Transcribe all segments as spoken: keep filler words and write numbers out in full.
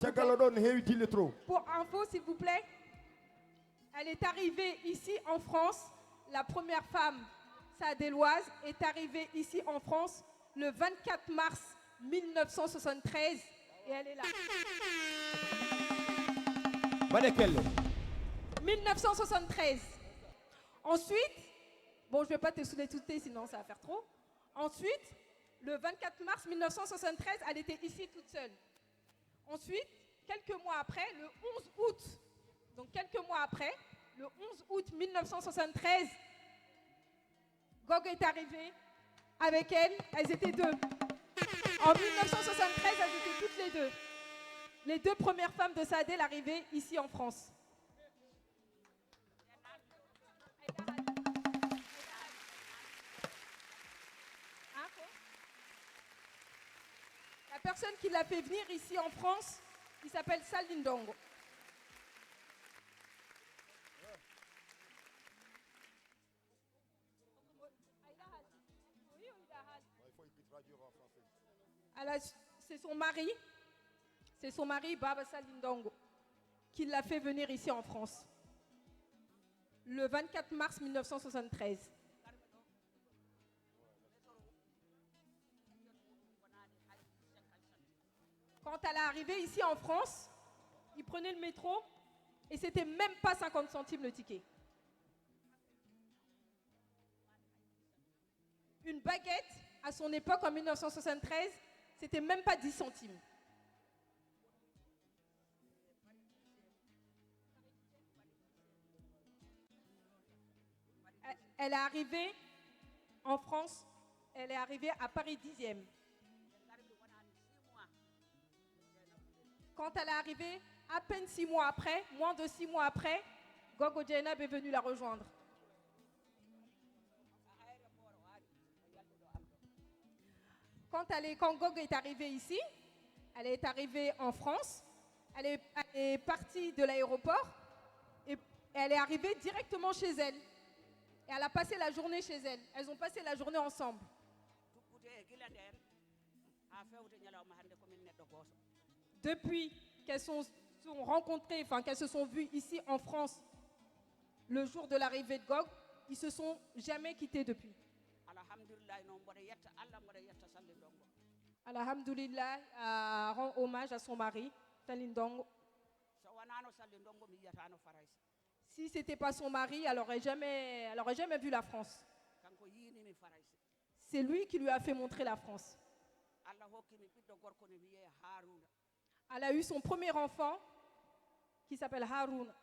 Caggal oɗon heewi dille trop. Pour info, s'il vous plaît, elle est arrivée ici en France. La première femme saadéloise est arrivée ici en France le vingt-quatre mars mille neuf cent soixante-treize et elle est là. Mbaɗe kelle. mille neuf cent soixante-treize. Ensuite, bon, je vais pas te saouler tout, sinon ça va faire trop. Ensuite, le vingt-quatre mars mille neuf cent soixante-treize, elle était ici toute seule. Ensuite, quelques mois après, le onze août, donc quelques mois après, le onze août mille neuf cent soixante-treize, Gog est arrivé avec elle. Elles étaient deux. En mille neuf cent soixante-treize, elles étaient toutes les deux. Les deux premières femmes de Saadé arrivées ici en France. Hein, quoi ? La personne qui l'a fait venir ici en France, il s'appelle Salindongo. Alors, c'est son mari, c'est son mari, Baba Salindongo, qui l'a fait venir ici en France le vingt-quatre mars mille neuf cent soixante-treize. Quand elle est arrivée ici en France, il prenait le métro et c'était même pas cinquante centimes le ticket. Une baguette, à son époque, en mille neuf cent soixante-treize, c'était même pas dix centimes. Elle est arrivée en France, elle est arrivée à Paris dixième. Quand elle est arrivée, à peine six mois après, moins de six mois après, Gogo Djeynaba est venu la rejoindre. Quand, elle est, quand Gog est arrivée ici, elle est arrivée en France, elle est, elle est partie de l'aéroport et elle est arrivée directement chez elle. Et elle a passé la journée chez elle. Elles ont passé la journée ensemble. Depuis qu'elles sont, sont rencontrées, enfin qu'elles se sont vues ici en France, le jour de l'arrivée de Gog, ils se sont jamais quittés depuis. Alhamdulillah, noon mboɗo yetta Allah, mboɗo yetta Salli Ndongo. Alhamdulillah, euh, rend hommage à son mari, Salindongo. So wonano Salli Ndongo, mi yiyatano Farayse. Si c'était pas son mari, elle aurait jamais, elle aurait jamais vu la France. Kanko yiinimi Farayse. C'est lui qui lui a fait montrer la France. Allah hokkimi ɓiɗɗo gorko ne wiyee Haruna. Elle a eu son premier enfant qui s'appelle Haruna.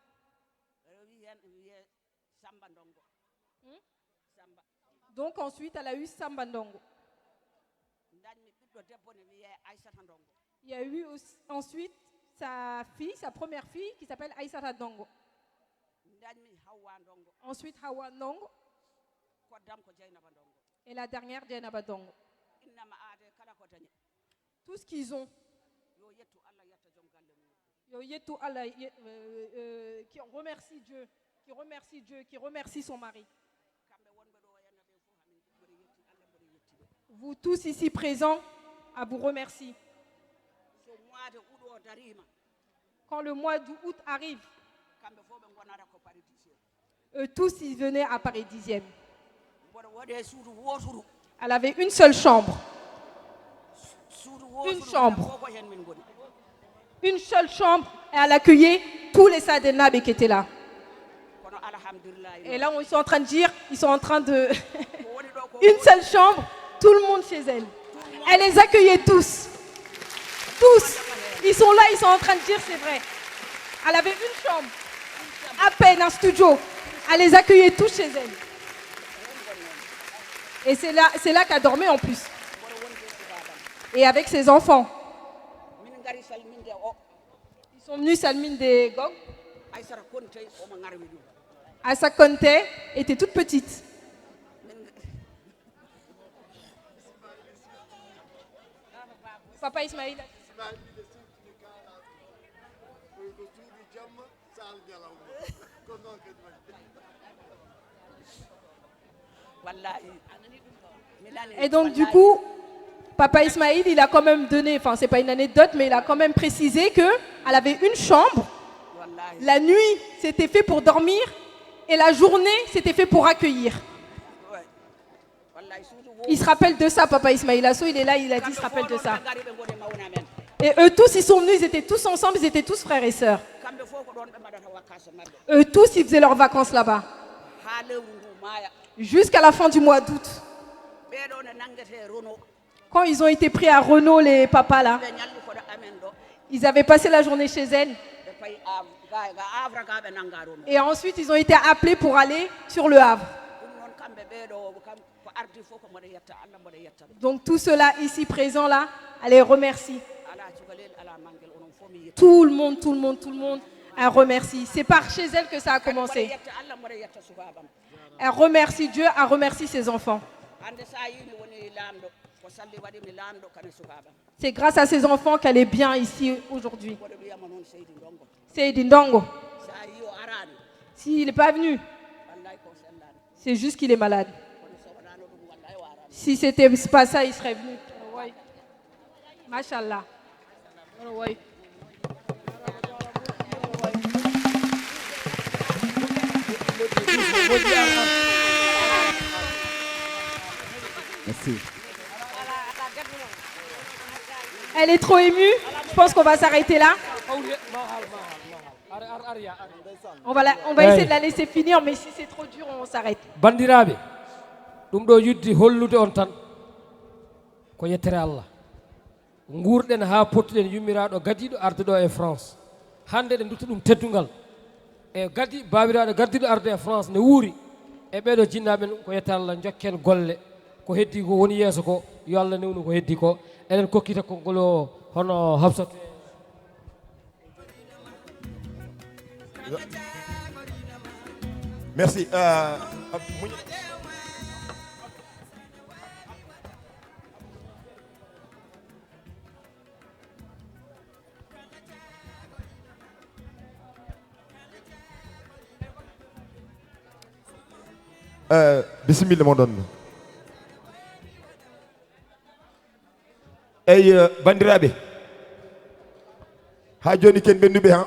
Ɓeɗo wiyi hen wiyee Samba Ndongo. Hmm? Samba. Donc ensuite, elle a eu Samba Ndongo. Dañmi ɓiɗɗo debbo ne wiyee Aysata Ndongo. Il y a eu aussi- ensuite sa fille, sa première fille qui s'appelle Aïssata Ndongo. Dañmi Hawwa Ndongo. Ensuite, Hawa Ndongo. Koddam ko Dieynaba Ndongo. Et la dernière, Dieynaba Ndongo. Innama aade kala ko dañi. Tout ce qu'ils ont. Yo yettu Allah, yetta joom galle mum. Yo yettu Allah, ye- euh, euh, qui remercie Dieu, qui remercie Dieu, qui remercie son mari. Kamɓe wonɓe ɗo e ɓe fof, amin mboɗo yetti Allah, mboɗo yetti ɓe. Vous tous ici présents, à vous remercie. So mois de août o darima. Quand le mois d'août arrive, kamɓe fof ɓe gonata ko Paris dixième. Eux tous, ils venaient à Paris dixième. Mboɗo waɗe suudu wooturu. Elle avait une seule chambre. Suudu wooturu. Une chambre. Fof ko hen min ngoni. Une seule chambre, et elle accueillait tous les Saadénaaɓe qui étaient là. Kono alhamdulillah. Et là, ils sont en train de dire, ils sont en train de... Ko woni ɗo ko une seule chambre, tout le monde chez elle. Elle les accueillait tous. Tous. Ils sont là, ils sont en train de dire, c'est vrai. Elle avait une chambre, à peine un studio. Elle les accueillait tous chez elle. Et c'est là, c'est là qu'elle dormait en plus. Et avec ses enfants. Min ngari salminde o. Ils sont venus salminde Gog. Aïssata Konte omo ngarwi ɗum. Aïssata Konte était toute petite. Min nga- Papa Ismaïla. Ismaïla, il est sorti de quarante. Ko suudu jamma, sal ñalawma. Ko noon kadi waɗi. Wallahi. Mi nani. Et donc, du coup, Papa Ismaïl, il a quand même donné, enfin, c'est pas une anecdote, mais il a quand même précisé que elle avait une chambre. La nuit, c'était fait pour dormir et la journée, c'était fait pour accueillir. Il se rappelle de ça, Papa Ismaïl Asso, il est là, il a dit, il se rappelle de ça. Et eux tous, ils sont venus, ils étaient tous ensemble, ils étaient tous frères et sœurs. Eux tous, ils faisaient leurs vacances là-bas. Jusqu'à la fin du mois d'août. Quand ils ont été pris à Renault, les papas là, ils avaient passé la journée chez elle. Et ensuite, ils ont été appelés pour aller sur le Havre. Donc tout cela ici présent là, allez, remercie. Tout le monde, tout le monde, tout le monde, elle remercie. C'est par chez elle que ça a commencé. Elle remercie Dieu, elle remercie ses enfants. C'est grâce à ses enfants qu'elle est bien ici aujourd'hui. Seydi Ndongo, s'il n'est pas venu, c'est juste qu'il est malade. Si c'était pas ça, il serait venu. Machallah. Merci. Elle est trop émue. Je pense qu'on va s'arrêter là. On va, la- on va essayer de la laisser finir, mais si c'est trop dur, on s'arrête. Banndiraaɓe, ɗum ɗo yidde hollude on tan ko yettere Allah. Nguurɗen haa pottuɗen yummiraaɗo gadiiɗo arde ɗo e France. Hannde eɗen nduttu ɗum teddungal. E gadi baabiraaɗo gardiiɗo arde e France ne wuuri. E ɓeeɗo jinnaaɓe men ko yettere Allah, njokken golle. Ko heddii ko woni yeeso ko, yo Allah newnu ko heddii ko. Eɗen kokkita konngol o hono Hafsatu. Merci. Euh, muñ- Eh, bisimilla moɗon. Eyyi, eh, banndiraaɓe, haa jooni ken ɓennduɓe han.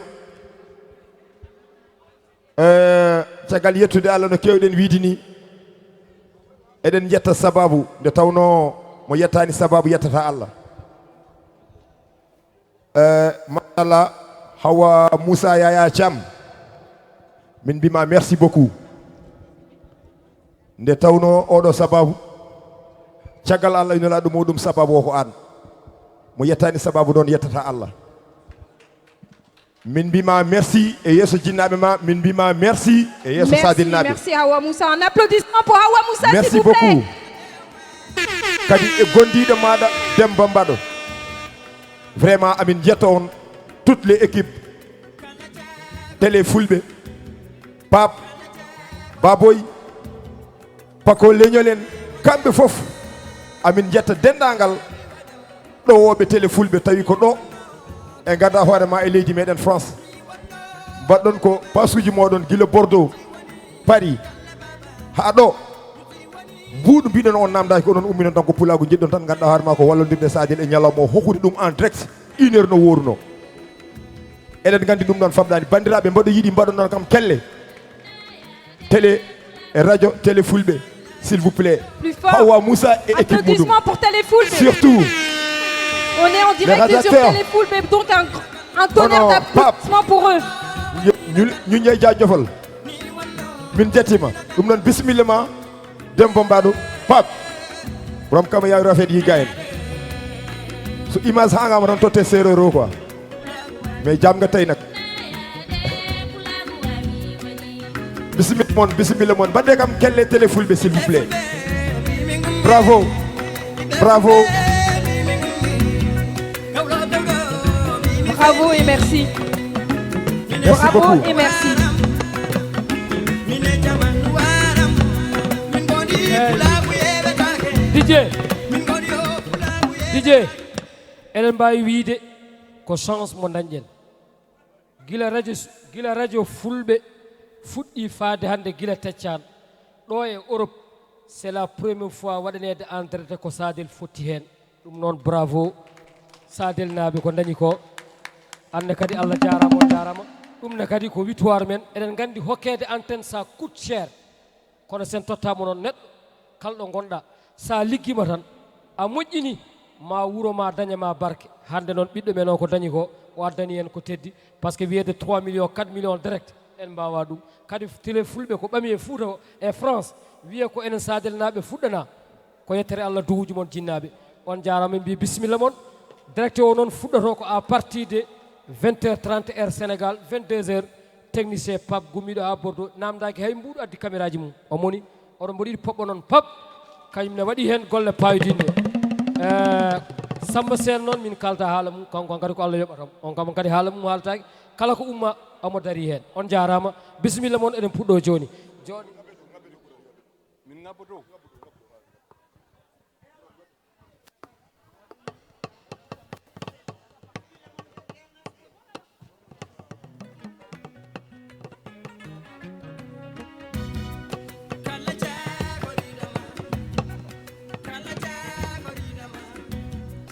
Eh, caggal yettude Allah no keewɗen wiide ni, eɗen njetta sababu, nde tawnoo mo yettaani sababu yettata Allah. Eh, machallah, Hawa Moussa Yaya Thiam, min mbima merci beaucoup. Nde tawnoo oɗo sababu, caggal Allah e nulaaɗo muɗum, sababu o ko aan. Mo yettaani sababu noon yettata Allah. Min mbima merci e yeeso jinnaaɓe ma, min mbima merci e yeeso Merci, sadilnaaɓe. Merci Hawa Moussa. Un applaudissement pour Hawa Moussa, Merci s'il vous plaît. Beaucoup. Kadi e gondiiɗo maaɗa Demba Mbaɗo. Vraiment, amin njetta on, toutes les équipes. Télé Fulɓe, Pape, Baboy, Pako Leñol en, kamɓe fof. Amin njetta denndaangal ɗowooɓe Télé Fulɓe, tawi ko ɗo e ngada hoore ma e leydi meɗen France. Mbaɗɗon ko pasuuji moɗon gila Bordeaux, Paris, haa ɗo. Mbuuɗu mbiɗon on namdaaki, ko onon umminon tan ko pulaagu njiɗɗon tan, ngannduɗaa hoore ma ko wallondirde Sadel e ñalawma o, hokkude ɗum en direct, une heure no wooruno. Eɗen nganndi ɗum ɗon famɗaani. Banndiraaɓe, mbaɗo yiɗi mbaɗon noon kam kelle. Télé, e radio, Télé Fulɓe, s'il vous plaît. Plus fort. Hawa Moussa e équipe muɗum. Applaudissements pour Télé Fulɓe. Surtout. On est en direct Les sur rédacteurs. Télé Fulɓe, donc un, un tonnerre Hono d'applaudissements pour eux. Ñu, ñu, ñu ñey jaajëfal. Min njettiima. Ɗum noon, bisimilla ma, Demba Mbaɗo, Pape. Borom kama yawi rafet yi gayen. So image hangama tan totte séeréer o quoi. Mais jam nga tey nag. Bisimilla mon, bisimilla mon. Mbaɗde kam kelle Télé Fulɓe, s'il vous plaît. Bravo. Bravo. Bravo et merci. Merci Bravo beaucoup. Et merci. Didier, Didier, eɗen mbaawi wiyde ko chance mo dañɗen. Gila radio, gila radio Fulɓe fuɗɗi faade hannde, gila Teccan ɗo e Europe, c'est la première fois waɗaneede en direct ko Sadel fotti heen. Ɗum noon, bravo. Sadelnaaɓe ko ndañi ko. Anne kadi, Allah jaaraama, on jaaraama. Ɗum ne kadi ko victoire men. Eɗen nganndi hokkeede antenne, ça coûte cher. Kono sen tottaama noon neɗɗo, kala ɗo ngonɗa, so a liggiima tan, a moƴƴini, ma wuro ma daña ma barke. Hannde noon, ɓiɗɗo men o ko dañi ko, o addani en ko teddi, parce que wiyeede trois millions, quatre millions direct, en mbaawa ɗum. Kadi télé fulɓe ko ɓami e Fuuta o, e France, wiye ko enen Sadelnaaɓe fuɗɗana. Ko yettere Allah, duwuuji mon, jinnaaɓe. On jaaraama, en mbiyi bisimilla mon. Direct o noon fuɗɗoto ko à partir de vingt heures trente heure Sénégal, vingt-deux heures. Technicien Pape gummiiɗo haa Bordeaux, naamndaaki hay mbuuɗu addi kameraaji mum. O moni, oɗon mboɗo yiɗi poɓɓo noon Pape. Kañum ne waɗi heen golle paayodinɗe. Eh, Samba Seen noon, min kalta haala mum, kanko kadi ko Allah yoɓata mo. On kam kadi haala mum haaltaaki. Kala ko umma, omo darii heen. On jaaraama. Bisimilla mon, eɗen puɗɗoo jooni. Jooni. Min ngabboto.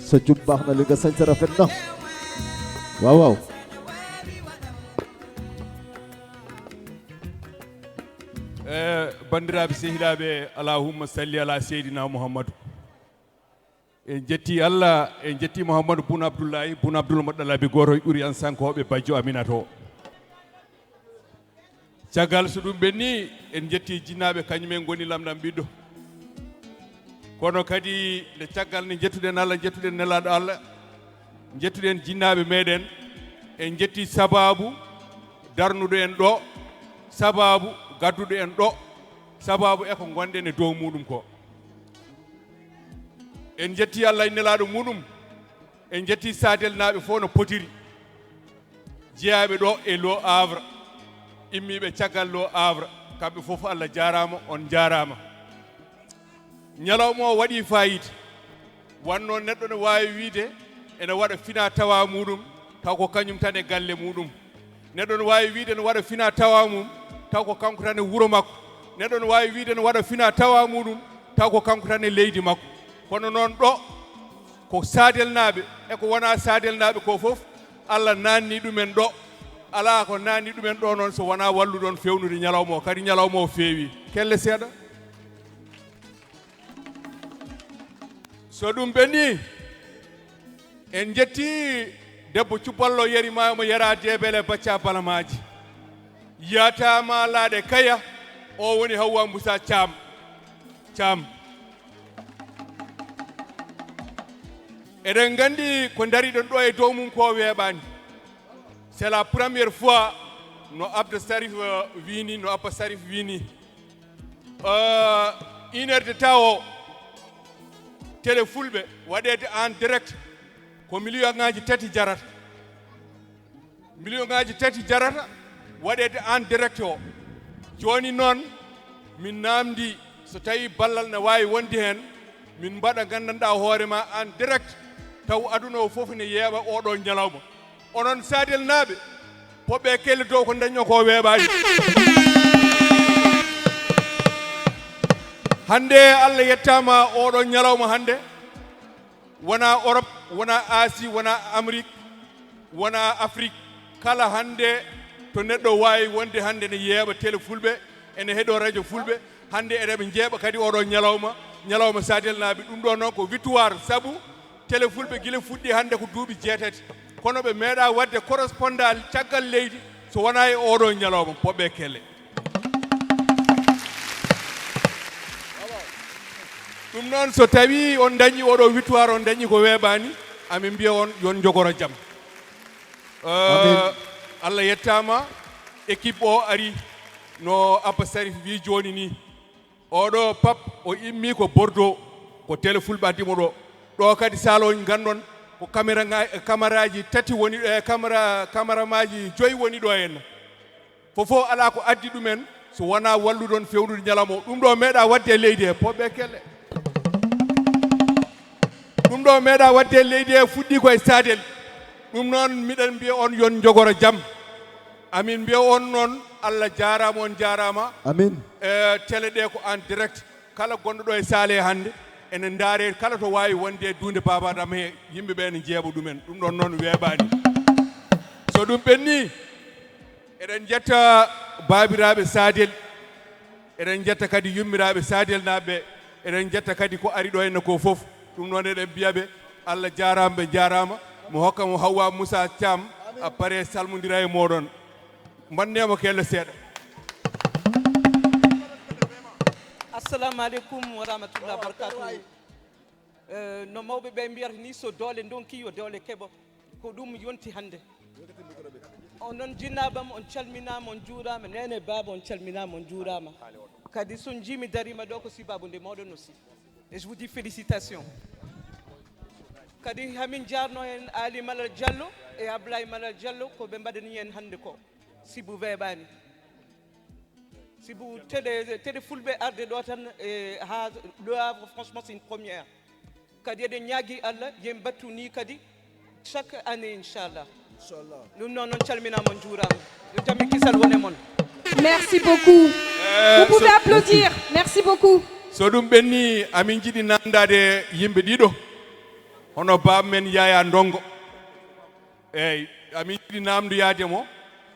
So jum baax na, li nga sañse rafet na. Waaw, waaw. E banndiraaɓe sehilaaɓe, allahumma salli ala seydina mouhammadou. En jetti allah, en jetti mouhammadou boun abdoullahi boun abdoul moɗɗalabi, gooto e ɓuri ansankooɓe bajjo aminata o. Caggal so ɗum ɓenni, en jetti jinnaaɓe, kañumen ngoni lamɗam ɓiɗɗo. Kono kadi nde caggal nde jettuɗen allah, jettuɗen nelaaɗo allah, jettuɗen jinnaaɓe meɗen, en jetti sababu darnuɗo en ɗo, sababu gadduɗo en ɗo, sababu e ko ngonɗen e dow muɗum ko. En jetti allah e nelaaɗo muɗum. En jetti sadelnaaɓe fof no potiri, jeyaaɓe ɗo e lo havre, immiiɓe caggal lo havre, kamɓe fof allah jaaraama, on njaaraama. Ñalawma o waɗi fayida. Wanno neɗɗo ne waawi wiide ene waɗa fina tawa muɗum, taw ko kañum tan e galle muɗum. Neɗɗo ne waawi wiide ne waɗa fina tawa mum, taw ko kanko tan e wuro makko. Neɗɗo ne waawi wiide ne waɗa fina tawa muɗum, taw ko kanko tan e leydi makko. Kono noon ɗo ko sadelnaaɓe e ko wona sadelnaaɓe ko fof, allah nanni ɗumen ɗo. Ala ko nanni ɗumen ɗo noon so wona wallude on fewnude ñalawma o. Kadi ñalawma o feewi. Kelle seeɗa. So ɗum ɓenni, en jetti debbo cupallo yeri ma omo yera debele bacca balamaaji. Yataama laaɗe kaya. O woni hawwa mbusa caam. Caam. Eɗen nganndi ko ndariɗon ɗo e dow mum ko weeɓaani. C'est la première fois no abda sarif wini, no abba sarif wini. Une heure de temps o, télé fulɓe waɗeede en direct ko million ngaji tati jarata. Million ngaji tati jarata waɗeede en direct o. Jooni noon, min naamndi so tawi ballal na waawi wonde heen, min mbaɗa nganndanɗaa hoore ma en direct, taw aduna o fof ne yeeɓa oɗo ñalawma. Onon sadelnaaɓe, poɓɓe kelle dow ko ndañño ko weeɓaani. Hannde allah yettaama oɗo ñalawma hannde, wona Europe, wona Asie, wona Amérique, wona Afrique, kala hannde to neɗɗo waawi wonde hannde ne yeeɓa télé fulɓe, ene heɗo radio fulɓe. Hannde eɗeɓe njeeɓa kadi oɗo ñalawma, ñalawma sadelnaaɓe. Ɗum ɗo noon ko victoire, sabu télé fulɓe gila fuɗɗi hannde ko duuɓi jeetati, kono ɓe meeɗa waɗde correspondant caggal leydi so wona e oɗo ñalawma. Poɓɓe kelle. Ɗum noon, so tawi on dañi oɗo victoire, on dañi ko weeɓani, amin mbiya on yon jogoro jam. Allah yettama. Équipe o ari no Abba Sarif wi joni ni. Oɗo pap o immi ko Bordeaux, ko télé fulɓe addi mo ɗo. Ɗo kadi salo gandon ko caméra, caméraji tati woni ɗo, e caméra, caméra maji joyi woni ɗo henna. Fofo ala ko addi ɗumen so wona wallude on fewnude ñalawma o. Ɗum ɗo meeɗa wadde e leydi he, poɓɓe kelle. Ɗum ɗo meeɗa wadde e leydi he, fuɗɗi ko e Sadel. Ɗum noon miɗen mbiya on yon jogoro jam. Amin mbiya on noon Allah jarama, on jarama. Amin. E télé ɗe ko en direct. Kala gonɗo ɗo e saale hannde, ene ndaaree kala to waawi wonde e duunde Baaba Adama he, yimɓe ɓe ene njeeɓa ɗumen. Ɗum ɗoon noon weeɓaani. So ɗum ɓennii, eɗen njetta baabiraaɓe Saadel, eɗen njetta kadi yummiraaɓe Saadelnaaɓe ɓe, eɗen njetta kadi ko ari ɗo henna ko fof. Ɗum noon eɗen mbiya ɓe, Allah jaaraama, ɓe njaaraama. Mo hokka mo Hawwa Moussa Thiam, après salmondira e mooɗon. Mbannee mo kelle seeɗa. Assalamu aleykum wa rahmatullahi wa barakatuh. Eh, no mawɓe ɓe mbiyata ni, so doole ndonki, yo doole keɓo. Ko ɗum yonti hannde. Onon jinnaaɓe am, on calminaama, on njuuraama. Neene baaba, on calminaama, on njuuraama. Kadi so njiimi dariima ɗo, ko sibaabu nde mawɗo no si. Et je vous dis félicitations. Kadi hamin jaarno heen Ali Malal Diallo e Ablaye Malal Diallo, ko ɓe mbaɗani heen hannde ko. Sibu weeɓaani. Sibu télé, télé fulɓe arde ɗo tan, e haa Le Havre, franchement, c'est une première. Kadi eɗen ñaagi Allah, yen mbattu ni kadi chaque année, inchallah. Ɗum noon, on calminaama, on njuuraama. Yo jam e kisal won e mon. Merci beaucoup. Vous pouvez applaudir. Merci beaucoup. So ɗum ɓenni, amin jiɗi namdaade yimɓe ɗiɗo, hono baaba men Yaya Ndongo. Eeyi, amin jiɗi namdoyaade mo,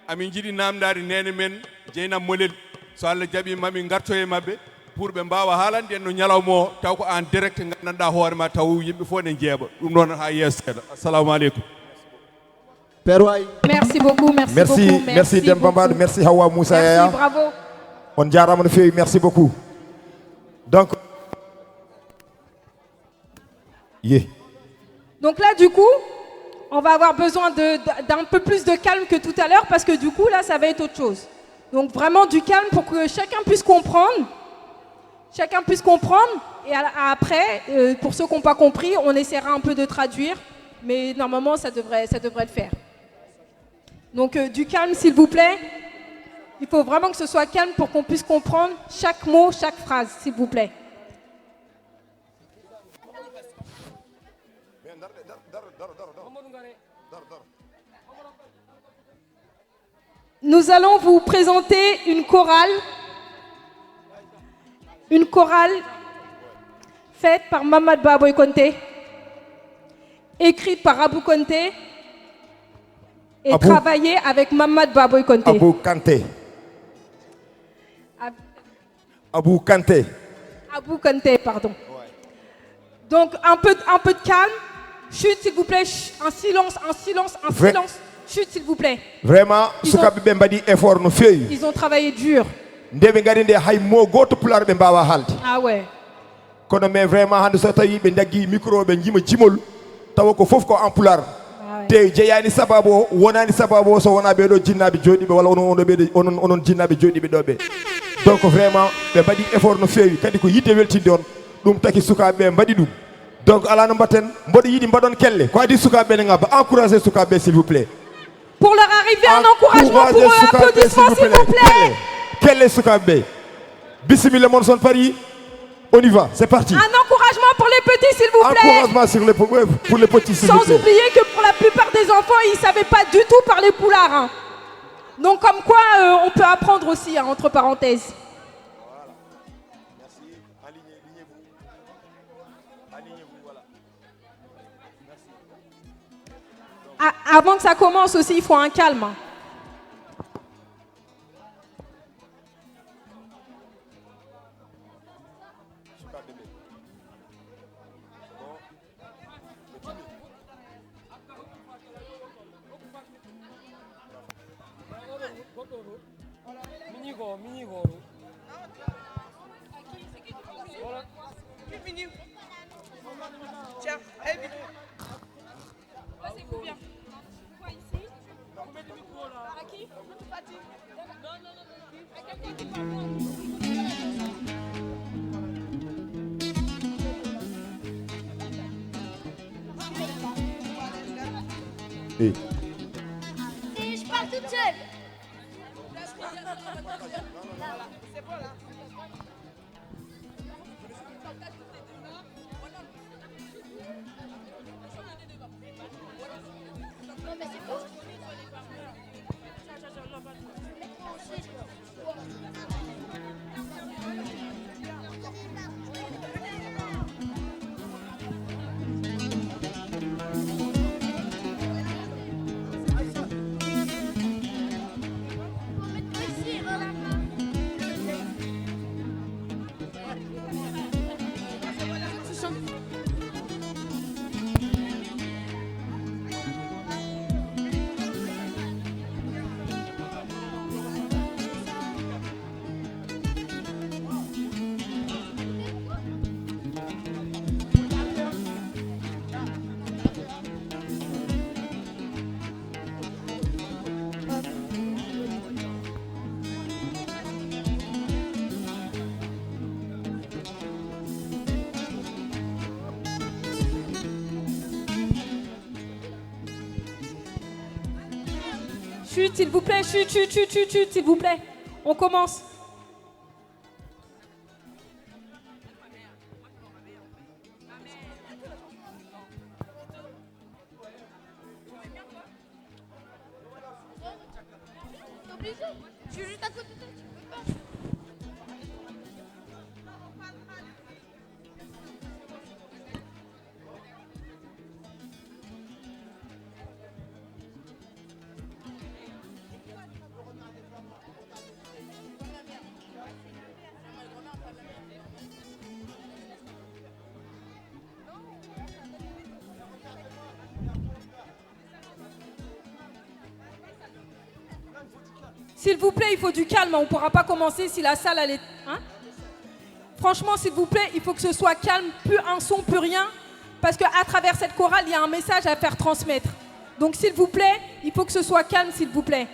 amin jiɗi namdaade neene men Jeynab Molel. So Allah jaɓi, mamin ngarto e maɓɓe pour ɓe mbaawa haalande en no ñalawma o, taw ko en direct, nganndanɗaa hoore ma, taw yimɓe fof ne njeeɓa. Ɗum noon haa yeeso seeɗa. Assalamu aleykum. Père Waay. Merci beaucoup, merci, Merci, beaucoup, merci Demba Mbaɗo, merci Hawa Moussa merci, Yaya. Bravo. On jaaraama no feewi, merci beaucoup. Donc, yeah. Donc là, du coup, on va avoir besoin de- de- d'un peu plus de calme que tout à l'heure parce que du coup, là, ça va être autre chose. Donc vraiment du calme pour que chacun puisse comprendre. Chacun puisse comprendre. Et à- après, euh, pour ceux qui n'ont pas compris, on essaiera un peu de traduire. Mais normalement, ça devrait, ça devrait le faire. Donc euh, du calme, s'il vous plaît. Il faut vraiment que ce soit calme pour qu'on puisse comprendre chaque mot, chaque phrase, s'il vous plaît. Nous allons vous présenter une chorale, une chorale faite par Mamad Baboy Konté, écrite par Abou Konté et Abou. Travaillée avec Mamad Baboy Konté. Abou Kanté. Ab- Abou Kanté. Abou Kanté, pardon. Donc, un peu, un peu de calme. Chut, s'il vous plaît. Chut, un silence, un silence, un Vrai- silence. Chut, s'il vous plaît. Vraiment, Ils ont- sukaaɓe ɓe mbaɗi effort no feewi. Ils ont travaillé dur. Nde ɓe ngari nde, hay mo gooto pulaar ɓe mbaawa haalde. Ah ouais. Kono mais vraiment hannde so tawi ɓe ndaggi micro ɓe njima jimol, tawa ko fof ko en pulaar. Ah ouais. Te jeyaani sababu o, wonaani sababu o so wonaa ɓee ɗo jinnaaɓe jooɗiiɓe walla onon, onon, ɓee ɗo- onon, onon jinnaaɓe jooɗiiɓe ɗo ɓe. Donc vraiment ɓe mbaɗi effort no feewi, kadi ko yiɗde weltinde on, ɗum taki sukaaɓe ɓe mbaɗi ɗum. Donc alaa no mbaɗten, mboɗo yiɗi mbaɗon kelle, ko adii sukaaɓe ɓe ne ngabba, encouragé sukaaɓe ɓe, s'il vous plaît. Pour leur arrivée, un encouragement pour eux, Encouragé sukaaɓe ɓe, applaudissements, s'il vous plaît. Kelle, kelle sukaaɓe ɓe. Bisimilla mon son pari. On y va, c'est parti. Un encouragement pour les petits, s'il vous plaît. Encouragement sur les, pour, pour les petits, s'il vous Sans plaît. Oublier que pour la plupart des enfants, ils ne savaient pas du tout parler poulard, hein. Donc comme quoi, euh, on peut apprendre aussi, hein, entre parenthèses. Ah, avant que ça commence aussi, il faut un calme, hein. Hey. Et je parle toute seule. Chut, s'il vous plaît, chut, chut, chut, chut, chut, s'il vous plaît. On commence. Je suis juste à côté de toi, tu peux pas. S'il vous plaît, il faut du calme. On ne pourra pas commencer si la salle, elle est... Hein ? Franchement, s'il vous plaît, il faut que ce soit calme. Plus un son, plus rien. Parce qu'à travers cette chorale, il y a un message à faire transmettre. Donc, s'il vous plaît, il faut que ce soit calme, s'il vous plaît.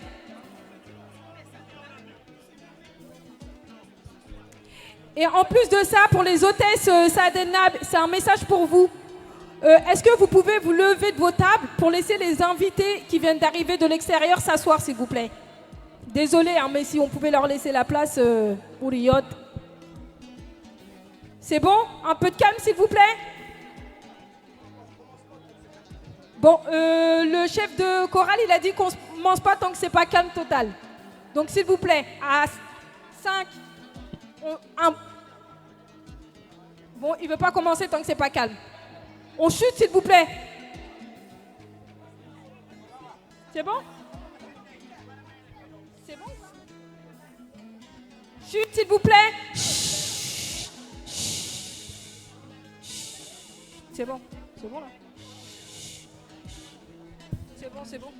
Et en plus de ça, pour les hôtesses, euh, Sadenab, c'est un message pour vous. Euh, est-ce que vous pouvez vous lever de vos tables pour laisser les invités qui viennent d'arriver de l'extérieur s'asseoir, s'il vous plaît ? Désolé, hein, mais si on pouvait leur laisser la place, euh, pour Riot. C'est bon ? Un peu de calme, s'il vous plaît ? Bon, euh, le chef de chorale, il a dit qu'on ne commence pas tant que c'est pas calme total. Donc, s'il vous plaît, à cinq, on, un. Bon, il veut pas commencer tant que c'est pas calme. On chute, s'il vous plaît. C'est bon ? C'est bon ? Chut, s'il vous plaît. Chut, chut, chut. C'est bon, c'est bon là. Chut, chut. C'est bon, c'est bon.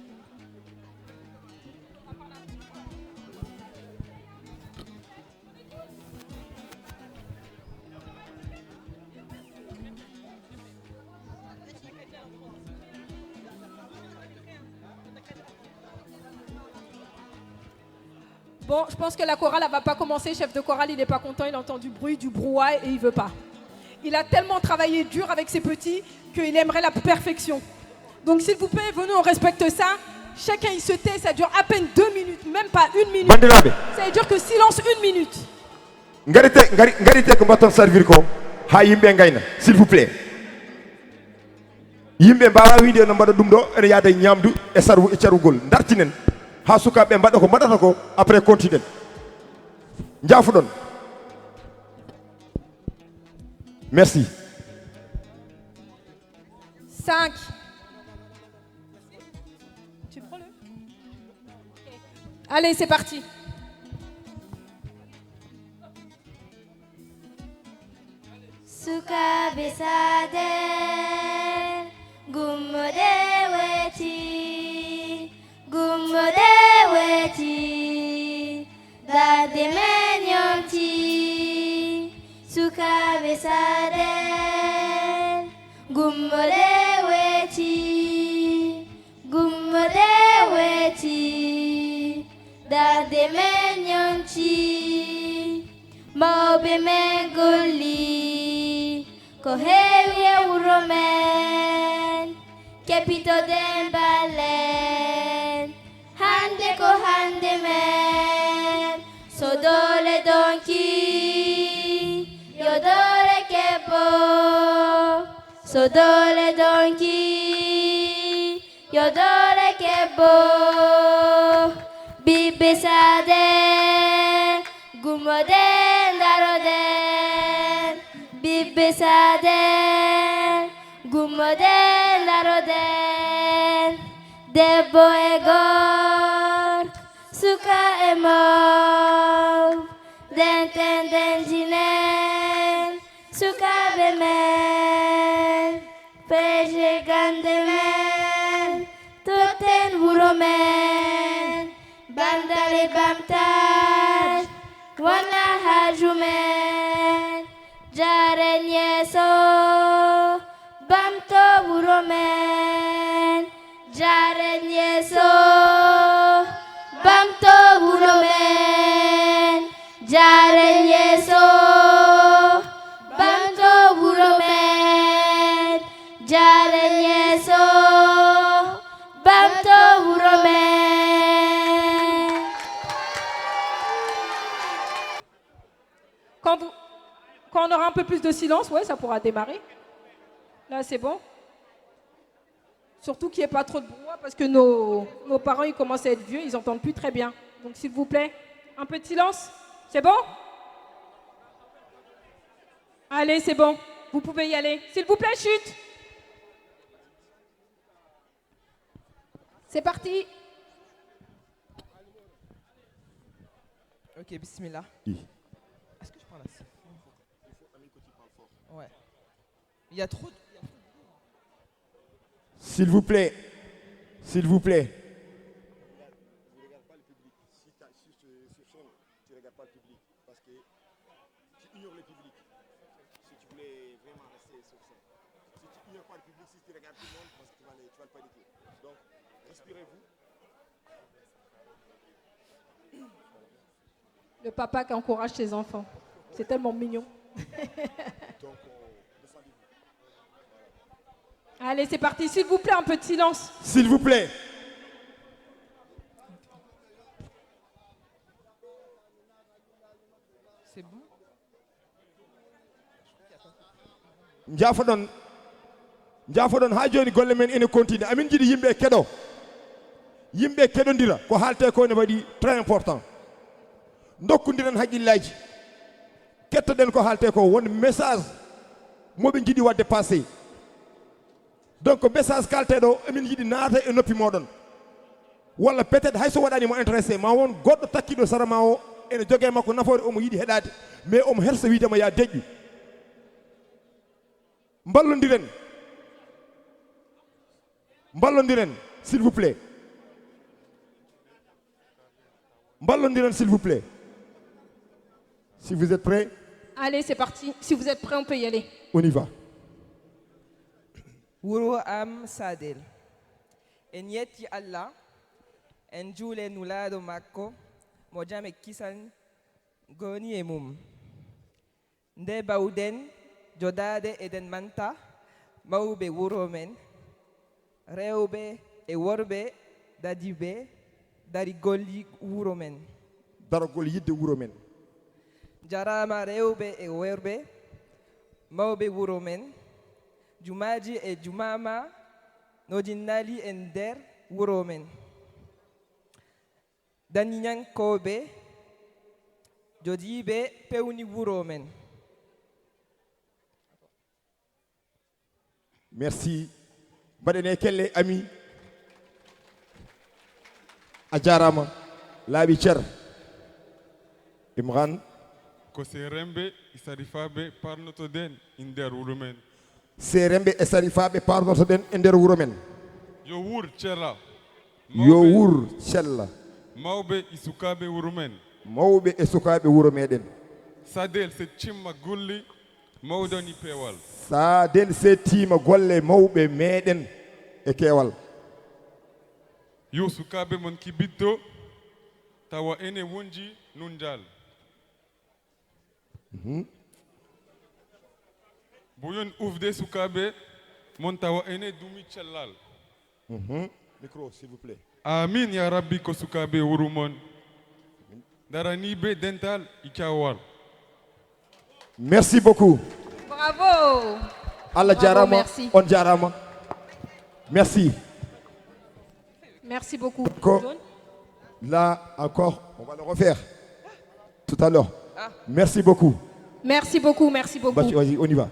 Bon, je pense que la chorale, elle va pas commencer. Chef de chorale, il n'est pas content. Il entend du bruit, du brouhaha et il veut pas. Il a tellement travaillé dur avec ses petits qu'il aimerait la perfection. Donc, s'il vous plaît, venez, on respecte ça. Chacun, il se tait. Ça dure à peine deux minutes, même pas une minute. Bandiraɓe. Ça veut dire que silence, une minute. Ngarite, ngari, ngarite ko mbatton servir ko ha yimɓe ngayna, s'il vous plaît. Yimɓe mbawa wiide no mbaɗa ɗum ɗo, ene yaada e ñamdu e sarwu e carugol. Dartinen ha sukaɓe mbaɗa ko mbaɗata ko, après continuen. Jaafuɗon. Merci. Cinq. Tu prends le... Allez, c'est parti. Sukaaɓe Saadel, gummoɗe weeti, gummoɗe weeti, darde men yonti. Sukaaɓe Saadel, gummoɗe weeti, gummoɗe weeti, darde men yonti. Mawɓe men golli ko heewi e wuro men, keppitoɗen ballen, hannde ko hannde men. So doole donki, yo doole kebbo. So doole donki, yo doole kebbo. Ɓiɓɓe Saade, gummoɗen daroɗen. Ɓiɓɓe Saade, gummoɗen daroɗen. Debbo e gorko, suka e mawɗo, denten denjinen sukaaɓe men, peeje gannde men, totten wuro men. Banndal e ɓamtaare wona haaju men. Jaaren yeeso, ɓamto wuro men. Jaaren yeeso, ɓamto wuro men. Jaaren yeeso, ɓamto wuro men. Jaaren yeeso, ɓamto wuro men. On aura un peu plus de silence, ouais, ça pourra démarrer. Là, c'est bon. Surtout qu'il n'y ait pas trop de brouhaha parce que nos, nos parents, ils commencent à être vieux, ils n'entendent plus très bien. Donc, s'il vous plaît, un peu de silence. C'est bon ? Allez, c'est bon. Vous pouvez y aller. S'il vous plaît, chut. C'est parti. Ok, bismillah. Est-ce que je prends la scène ? Ouais. Il y a trop de... S'il vous plaît, s'il vous plaît. Si tu ignores le public, si tu voulais vraiment rester sur scène, si tu ignores pas le public, si tu regardes tout le monde, parce que tu vas, les- tu vas le paniquer. Donc, respirez-vous. Le papa qui encourage ses enfants. C'est tellement mignon. Donc, euh, défendez-vous. Allez, c'est parti. S'il vous plaît, un peu de silence. S'il vous plaît. C'est bon ? Njaafoɗon, njaafoɗon haa jooni golle men ene continue. Amin njiɗi yimɓe keɗo. Yimɓe keɗondira ko haalte ko ne waɗi très important. Dokkondiren haqqillaaji. Kettoɗen ko haalte ko won message moɓe njiɗi waɗde passé. Donc message kalteɗo emin yiɗi naata e noppi moɗon. Walla peut-être hay so waɗani mo intéressé ma won goɗɗo takkiɗo sara ma o ene jogue makko nafoore omo yiɗi heɗade mais omo hersa wiidema ya deƴƴu. Mballodiren. Mballodiren, s'il vous plaît. Mballodiren, s'il vous plaît. Si vous êtes prêts. Allez, c'est parti. Si vous êtes prêts, on peut y aller. On y va. Wuro am Sadel. En yetti Allah, en juule nulaaɗo makko, mo jam e kisal ngoni e mum. Nde bawɗen joɗaade eɗen manta mawɓe wuro men, rewɓe e worɓe dadiiɓe darigol wuro men. Daragol yiɗde wuro men. Jaraama rewɓe e worɓe, mawɓe wuro men, jumaaji e jumaama no ɗi nali e nder wuro men. Dañiyankooɓe joɗiiɓe pewni wuro men. Merci. Mbaɗen e kelle ami. A jaaraama. Laaɓi cer. Imran. Ko seeremɓe e sarifaaɓe parnotoɗen e nder wuro men. Seeremɓe e sarifaaɓe parnotoɗen e nder wuro men. Yo wuur cella. Yo wuur cella. Mawɓe e sukaaɓe wuro men. Mawɓe e sukaaɓe wuro meɗen. Sadel settima golle mawɗon e peewal. Sadel settima golle mawɓe meɗen e keewal. Yo sukaaɓe mon kibitto tawa ene wonji nunjal. Buyon ufde sukaaɓe mon tawa ene dumi cellal. Micro, s'il vous plaît. Amin ya rabbi ko sukaaɓe wuro mon daraniiɓe dental e cawal. Merci beaucoup. Bravo. Allah Bravo, jarama, merci. On jarama. Merci. Merci beaucoup. Ko- John. Là encore, on va le refaire tout à l'heure. Merci beaucoup. Merci beaucoup, merci beaucoup. Vas-y, vas-y, on y va.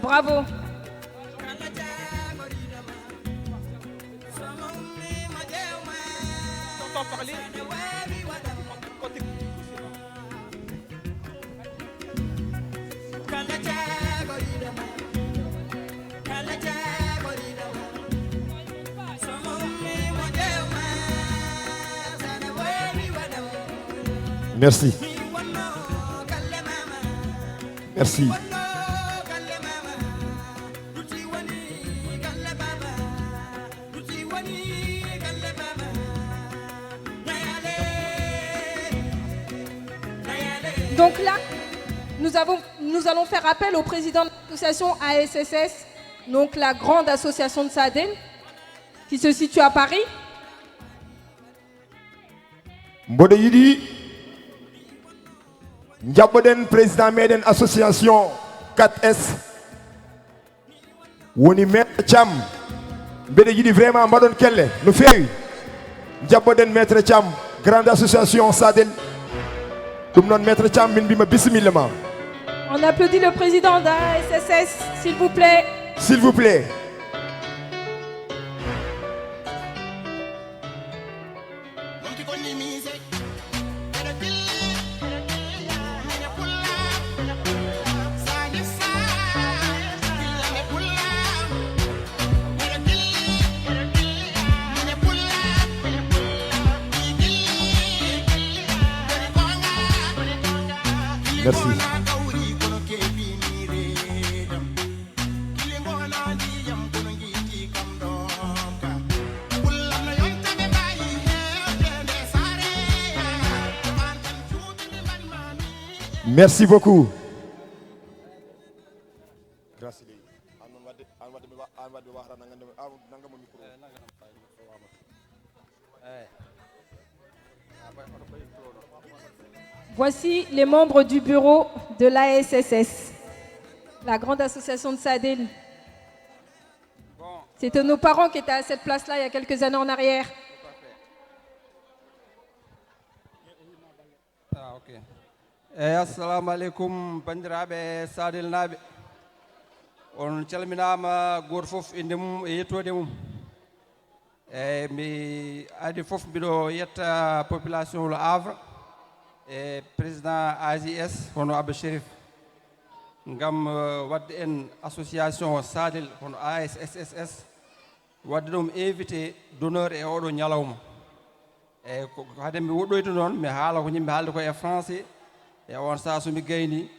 Bravo. Merci. Merci. Donc là, nous, avons, nous allons faire appel au président de l'association A S S S, donc la grande association de Sadel, qui se situe à Paris. Mboɗo yiɗi njaɓɓoɗen président meɗen association quatre S, woni maître Thiam. Mbeɗo yiɗi vraiment mbaɗon kelle no feewi. Njaɓɓoɗen maître Thiam, grande association Sadel. Ɗum noon, maître Thiam, min mbima bisimilla ma. On applaudit le président de la S S S, s'il vous plaît. S'il vous plaît. Merci. Merci beaucoup. Merci. An noon wadde, an wadde mi wa-, an wadde mi wahata nangande mo, an nangam mo micro. Voici les membres du bureau de l'A S S S, la grande association de Sadel. C'était nos parents qui étaient à cette place-là il y a quelques années en arrière. Ah, ok. Eyi, assalamu aleykum, banndiraaɓe Sadelnaaɓe. On calminaama, gooto fof innde mum e yettoode mum. Eyi, mi adi fof, mbiɗo yetta population Le Havre e président A J S, hono Abba Chérif, ngam, eh, waɗde en association Sadel, hono A S S S S, waɗde ɗum invité d'honneur e oɗo ñalawma. Eyi, ko, ko hade mi woɗɗoyde noon, mi haala ko njiɗmi haalde ko e français, e on saha so mi gayni,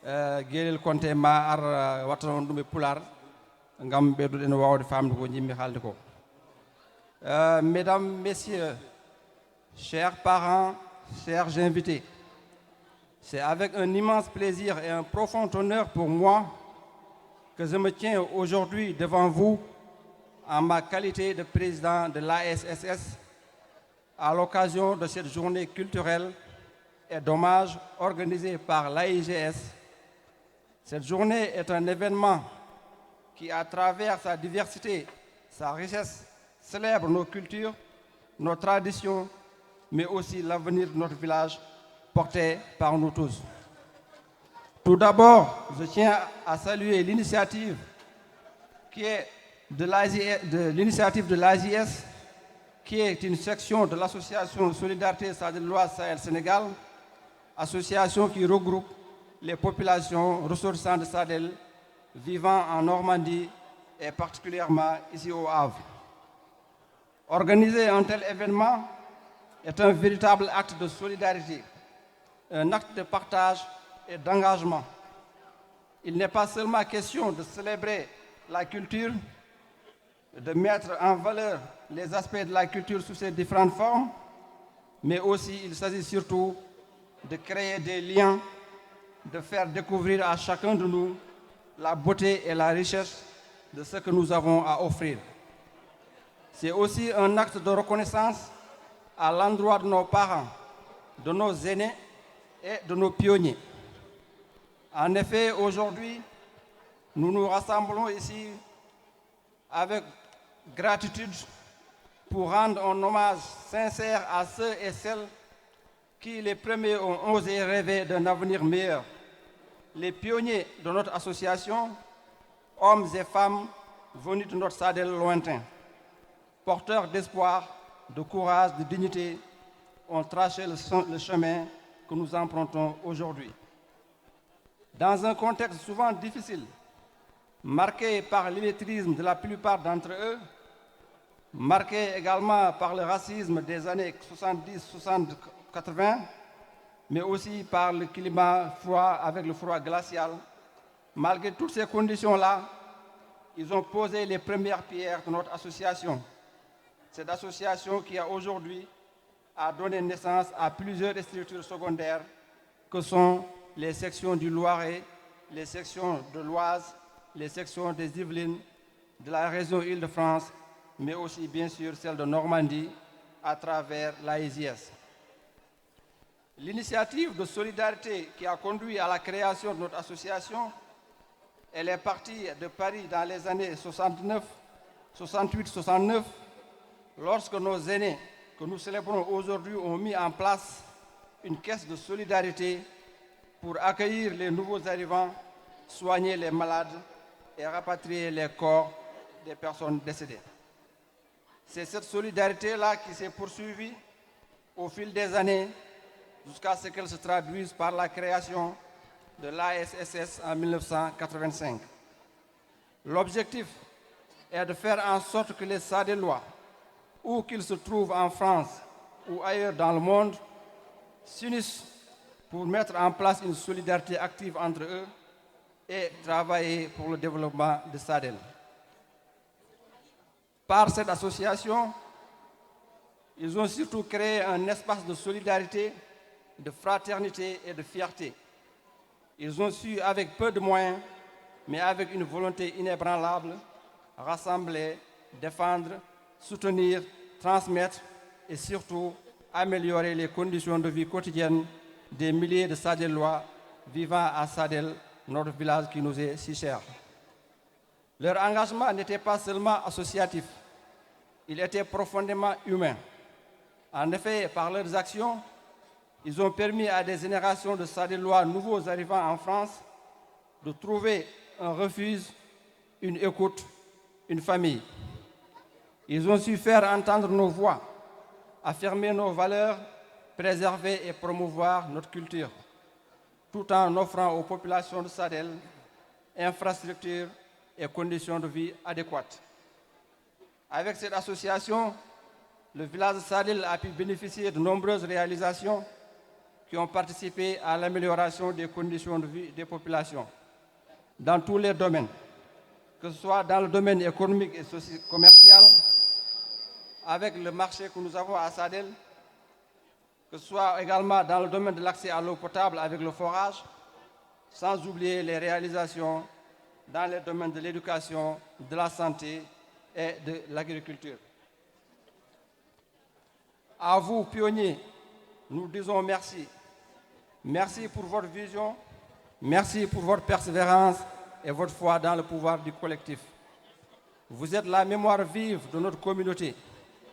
eh, Geelel Konte ma ar, eh, wattana on ɗum e pulaar, ngam ɓeyduɗen waawde faamde ko njiɗmi haalde ko. Euh, mesdames, messieurs, chers parents, chers invités, c'est avec un immense plaisir et un profond honneur pour moi que je me tiens aujourd'hui devant vous en ma qualité de président de l'A S S S à l'occasion de cette journée culturelle et d'hommage organisée par l'A I G S. Cette journée est un événement qui, à travers sa diversité, sa richesse, célèbre nos cultures, nos traditions, mais aussi l'avenir de notre village porté par nous tous. Tout d'abord, je tiens à saluer l'initiative qui est de l'A J S, de l'initiative de l'A J S, qui est une section de l'association Solidarité Sadeloise Sahel Sénégal, association qui regroupe les populations ressortissantes de Sadel vivant en Normandie et particulièrement ici au Havre. Organiser un tel événement est un véritable acte de solidarité, un acte de partage et d'engagement. Il n'est pas seulement question de célébrer la culture, de mettre en valeur les aspects de la culture sous ses différentes formes, mais aussi il s'agit surtout de créer des liens, de faire découvrir à chacun de nous la beauté et la richesse de ce que nous avons à offrir. C'est aussi un acte de reconnaissance à l'endroit de nos parents, de nos aînés et de nos pionniers. En effet, aujourd'hui, nous nous rassemblons ici avec gratitude pour rendre un hommage sincère à ceux et celles qui, les premiers, ont osé rêver d'un avenir meilleur. Les pionniers de notre association, hommes et femmes venus de notre Sadel lointain, porteurs d'espoir, de courage, de dignité, ont tracé le, le chemin que nous empruntons aujourd'hui. Dans un contexte souvent difficile, marqué par l'illettrisme de la plupart d'entre eux, marqué également par le racisme des années soixante-dix, soixante, quatre-vingts, mais aussi par le climat froid avec le froid glacial. Malgré toutes ces conditions-là, ils ont posé les premières pierres de notre association. Cette association qui a aujourd'hui a donné naissance à plusieurs structures secondaires que sont les sections du Loiret, les sections de l'Oise, les sections des Yvelines, de la région Île-de-France, mais aussi bien sûr celle de Normandie à travers l'A I G S. L'initiative de solidarité qui a conduit à la création de notre association, elle est partie de Paris dans les années soixante-neuf, soixante-huit, soixante-neuf, lorsque nos aînés que nous célébrons aujourd'hui ont mis en place une caisse de solidarité pour accueillir les nouveaux arrivants, soigner les malades et rapatrier les corps des personnes décédées. C'est cette solidarité-là qui s'est poursuivie au fil des années jusqu'à ce qu'elle se traduise par la création de l'A S S S en mille neuf cent quatre-vingt-cinq. L'objectif est de faire en sorte que les Sadellois, où qu'ils se trouvent en France ou ailleurs dans le monde, s'unissent pour mettre en place une solidarité active entre eux et travailler pour le développement de Sadel. Par cette association, ils ont surtout créé un espace de solidarité, de fraternité et de fierté. Ils ont su, avec peu de moyens, mais avec une volonté inébranlable, rassembler, défendre, soutenir, transmettre et surtout améliorer les conditions de vie quotidienne des milliers de Sadellois vivant à Sadel, notre village qui nous est si cher. Leur engagement n'était pas seulement associatif, il était profondément humain. En effet, par leurs actions, ils ont permis à des générations de Sadellois nouveaux arrivants en France de trouver un refuge, une écoute, une famille. Ils ont su faire entendre nos voix, affirmer nos valeurs, préserver et promouvoir notre culture, tout en offrant aux populations de Sadel infrastructures et conditions de vie adéquates. Avec cette association, le village de Sadel a pu bénéficier de nombreuses réalisations qui ont participé à l'amélioration des conditions de vie des populations dans tous les domaines, que ce soit dans le domaine économique et socio-commercial, avec le marché que nous avons à Sadel, que ce soit également dans le domaine de l'accès à l'eau potable avec le forage, sans oublier les réalisations dans les domaines de l'éducation, de la santé et de l'agriculture. À vous, pionniers, nous disons merci. Merci pour votre vision, merci pour votre persévérance et votre foi dans le pouvoir du collectif. Vous êtes la mémoire vive de notre communauté,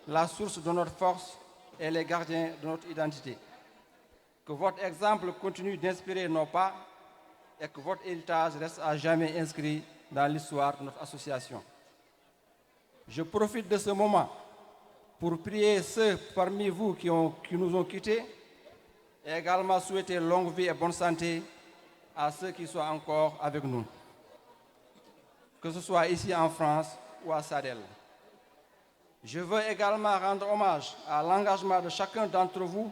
la source de notre force et les gardiens de notre identité. Que votre exemple continue d'inspirer nos pas et que votre héritage reste à jamais inscrit dans l'histoire de notre association. Je profite de ce moment pour prier ceux parmi vous qui ont, qui nous ont quittés et également souhaiter longue vie et bonne santé à ceux qui sont encore avec nous, que ce soit ici en France ou à Sadel. Je veux également rendre hommage à l'engagement de chacun d'entre vous,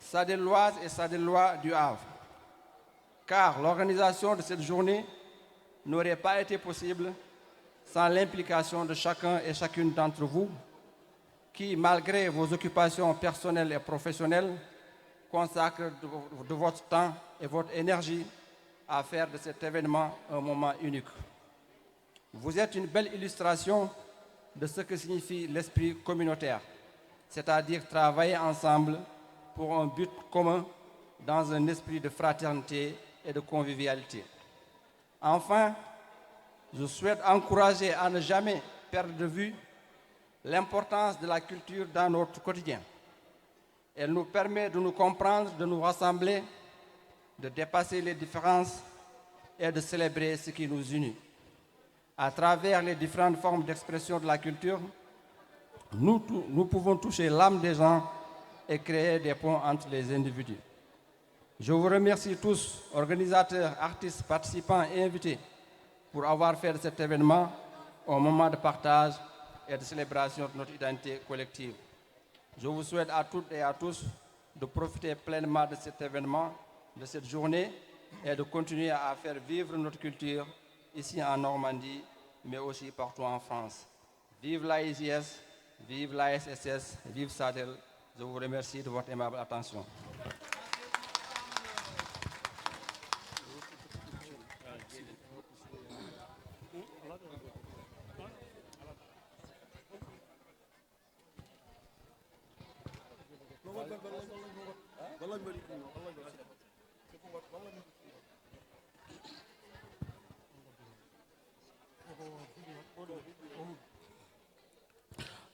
Sadelloises et Sadellois du Havre, car l'organisation de cette journée n'aurait pas été possible sans l'implication de chacun et chacune d'entre vous, qui, malgré vos occupations personnelles et professionnelles, consacrent de, de votre temps et votre énergie à faire de cet événement un moment unique. Vous êtes une belle illustration de ce que signifie l'esprit communautaire, c'est-à-dire travailler ensemble pour un but commun dans un esprit de fraternité et de convivialité. Enfin, je souhaite encourager à ne jamais perdre de vue l'importance de la culture dans notre quotidien. Elle nous permet de nous comprendre, de nous rassembler, de dépasser les différences et de célébrer ce qui nous unit. À travers les différentes formes d'expression de la culture, nous, tou- nous pouvons toucher l'âme des gens et créer des ponts entre les individus. Je vous remercie tous, organisateurs, artistes, participants et invités, pour avoir fait de cet événement un moment de partage et de célébration de notre identité collective. Je vous souhaite à toutes et à tous de profiter pleinement de cet événement, de cette journée, et de continuer à faire vivre notre culture ici en Normandie, mais aussi partout en France. Vive la I J S, vive la S S S, vive Sadel. Je vous remercie de votre aimable attention.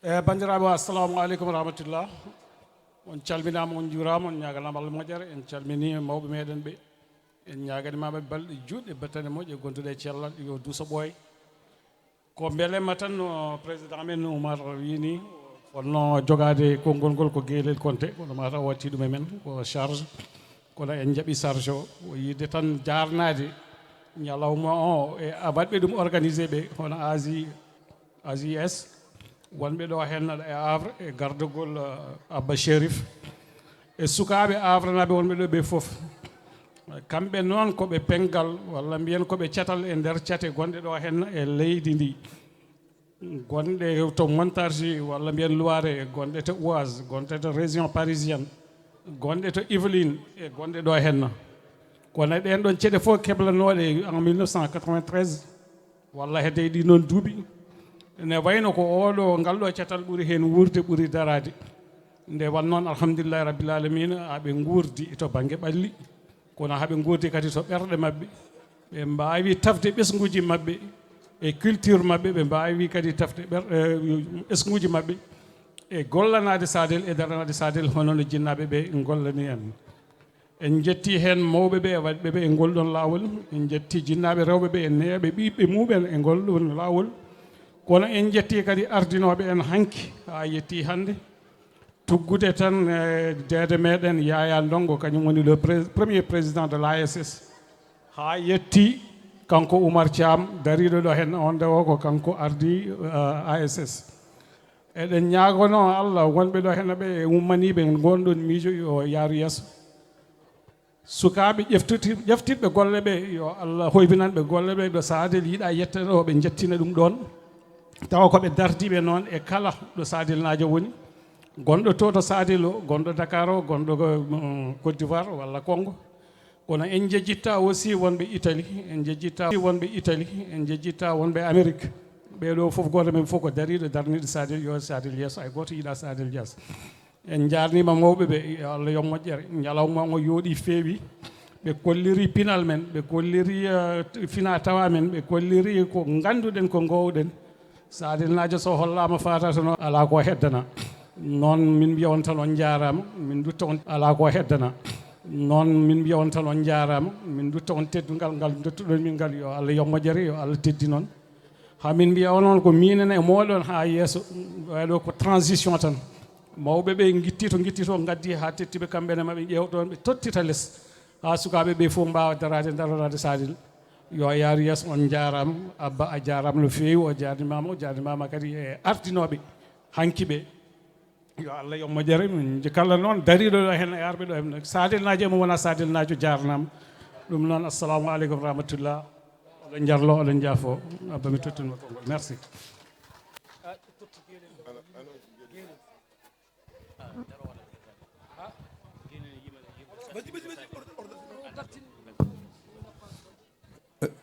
E banndiraaɓe, assalamu aleykum wa rahmatullah. On calminaama, on njuuraama, on ñaaganaama Allah moƴƴere. En calminii mawɓe meɗen ɓe. En ñaaganimaama balɗe juutɗe, battane moƴƴe, gonduɗe e cellal, yo duuso ɓooy. Ko mbelemma tan no président men Oumar wii nii, fotnoo jogaade konngol ngol ko Geelel Konte, kono mataw o watti ɗum e men, ko charge. Kono en njaɓi charge o, o yiide tan jaarnaade ñalawma o e waɗɓe ɗum organisé ɓe, hono A J, A J S, wonɓe ɗo heen e Havre, e gardagol, eh, Abba Chérif, e sukaaɓe Havrenaaɓe wonɓe ɗo ɓe fof. Kamɓe noon ko ɓe penngal, walla mbiyen ko ɓe catal e nder cate gonɗe ɗo heen e leydi ndi. Gonɗe to Montargis, walla mbiyen Loire, gonɗe to Oise, gonɗe to région parisienne, gonɗe to Yvelines, e gonɗe ɗo heen. Kono ɗeen ɗoon ceɗe fof keblanooɗe en mille neuf cent quatre-vingt-treize, walla hedde e ɗii noon duuɓi, ne wayno ko oɗo, ngal ɗo catal ɓuri heen wuurde, ɓuri daraade. Nde won noon, alhamdulillahi rabbil alamina, aɓe nguurdi to bannge ɓalli, kono haɓe nguurdi kadi to ɓerɗe maɓɓe. Ɓe mbaawi tafde ɓesnguuji maɓɓe e culture maɓɓe, ɓe mbaawi kadi tafde ɓer-, eh, ɓesnguuji maɓɓe e gollanaade Sadel, e daranaade Sadel, hono no jinnaaɓe ɓe ngollani en. En njettii heen mawɓe ɓe e waɗɓe ɓe e ngol ɗoon laawol. En njettii jinnaaɓe rewɓe ɓe e neeɓe ɓiɓɓe mumen e ngol ɗoon laawol. Kono en njettii kadi ardinooɓe en hanki haa yettii hannde. Tuggude tan e deede meɗen Yaya Ndongo, kañum woni le pré-, premier président de l'A S S. Haa yettii kanko Oumar Thiam dariiɗo ɗo heen, on nde o ko kanko ardii, eh, A S S. Eɗen ñaagonoo Allah wonɓe ɗo heen ɓe e ummaniiɓe ngoon ɗoon miijo yo yaaru yeeso. Sukaaɓe ƴeftuti-, ƴeftirɓe golle ɓe, yo Allah hoybinan ɓe golle ɓe, ɗo Sadel yiɗa yetteede o, ɓe njettina ɗum ɗoon. Tawa ko ɓe dardiiɓe noon e kala ɗo Sadelnaajo woni, gonɗo to, to Sadel o, gonɗo Dakar o, gonɗo ko, mm, Côte d'Ivoire walla Congo. Kono en njejjitta aussi wonɓe Italie, en njejjitta wonɓe Italie, en njejjitta wonɓe Amérique. Ɓee ɗo fof, gooto men fof ko dariiɗo darniiɗo Sadel, yo Sadel yeeso, hay gooto yiɗa Sadel yeeso. En njaarniima mawɓe ɓe, yo Allah yoɓ moƴƴere. Ñalawma o yooɗi, feewi. Ɓe kolliri pinal men, ɓe kolliri, eh, fina tawa men, ɓe kolliri ko ngannduɗen, ko ngoowɗen. Sadelnaajo so hollaama faata tan, alaa ko heddana. Noon min mbiya on tan on njaaraama, min ndutta on, alaa ko heddana. Noon min mbiya on tan on njaaraama, min ndutta on teddungal ngal ndottuɗon min ngal. Yo Allah yoɓ moƴƴere, yo Allah teddin on. Haa min mbiya onon ko minen e mooɗon haa yeeso, waɗo ko transition tan. Mawɓe ɓe ngitti to ngitti to, ngaddi haa tetti ɓe kamɓe ne maɓe ƴeew ɗoon, ɓe tottita les. Haa sukaaɓe ɓe fof mbaawa daraade, daroraade Sadel. Yo a yaaru yeeso, on njaaraama. Abba, a jaaraama no feewi, o jaarnimaama, o jaarnimaama kadi e ardinooɓe hanki ɓe. Yo Allah yoɓ moƴƴere, min kala noon dariiɗo ɗo heen e arɓe ɗo heen. Sadelnaajo e mo wona Sadelnaajo jaarnaama. Ɗum noon, assalamu aleykum wa rahmatullah. Oɗon njarlo, oɗon njaafo. Abba, mi tottunma konngol. Merci.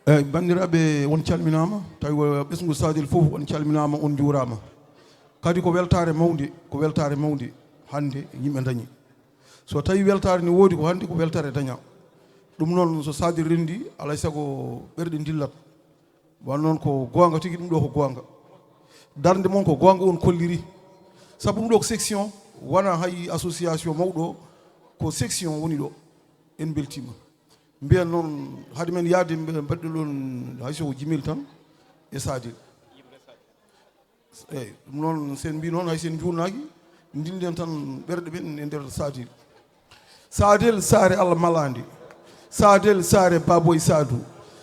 Eyyi, banndiraaɓe, on calminaama. Tawi ko ɓesngu Sadel fof, on calminaama, on njuuraama. Kadi ko weltaare mawnde, ko weltaare mawnde hannde yimɓe ndañi. So tawi weltaare ne woodi, ko hannde ko weltaare daña. Ɗum noon, so Sadel renndi, alaa e sago ɓerɗe ndillat. Wan noon ko goonga tigi, ɗum ɗo ko goonga. Darnde mon ko goonga on kolliri. Sabu ɗum ɗo ko section, wona hay association mawɗo, ko section woni ɗo. En mbeltiima. Mbiyen noon, hade men yahde mbe-, mbaɗɗo ɗon hay so ko jimel tan e Sadel. Eyyi, ɗum noon, sen mbi noon, hay sen njuurnaaki, ndillen tan ɓerɗe men e nder Sadel. Sadel saare Allah malaande. Sadel saare Baboy Sadou.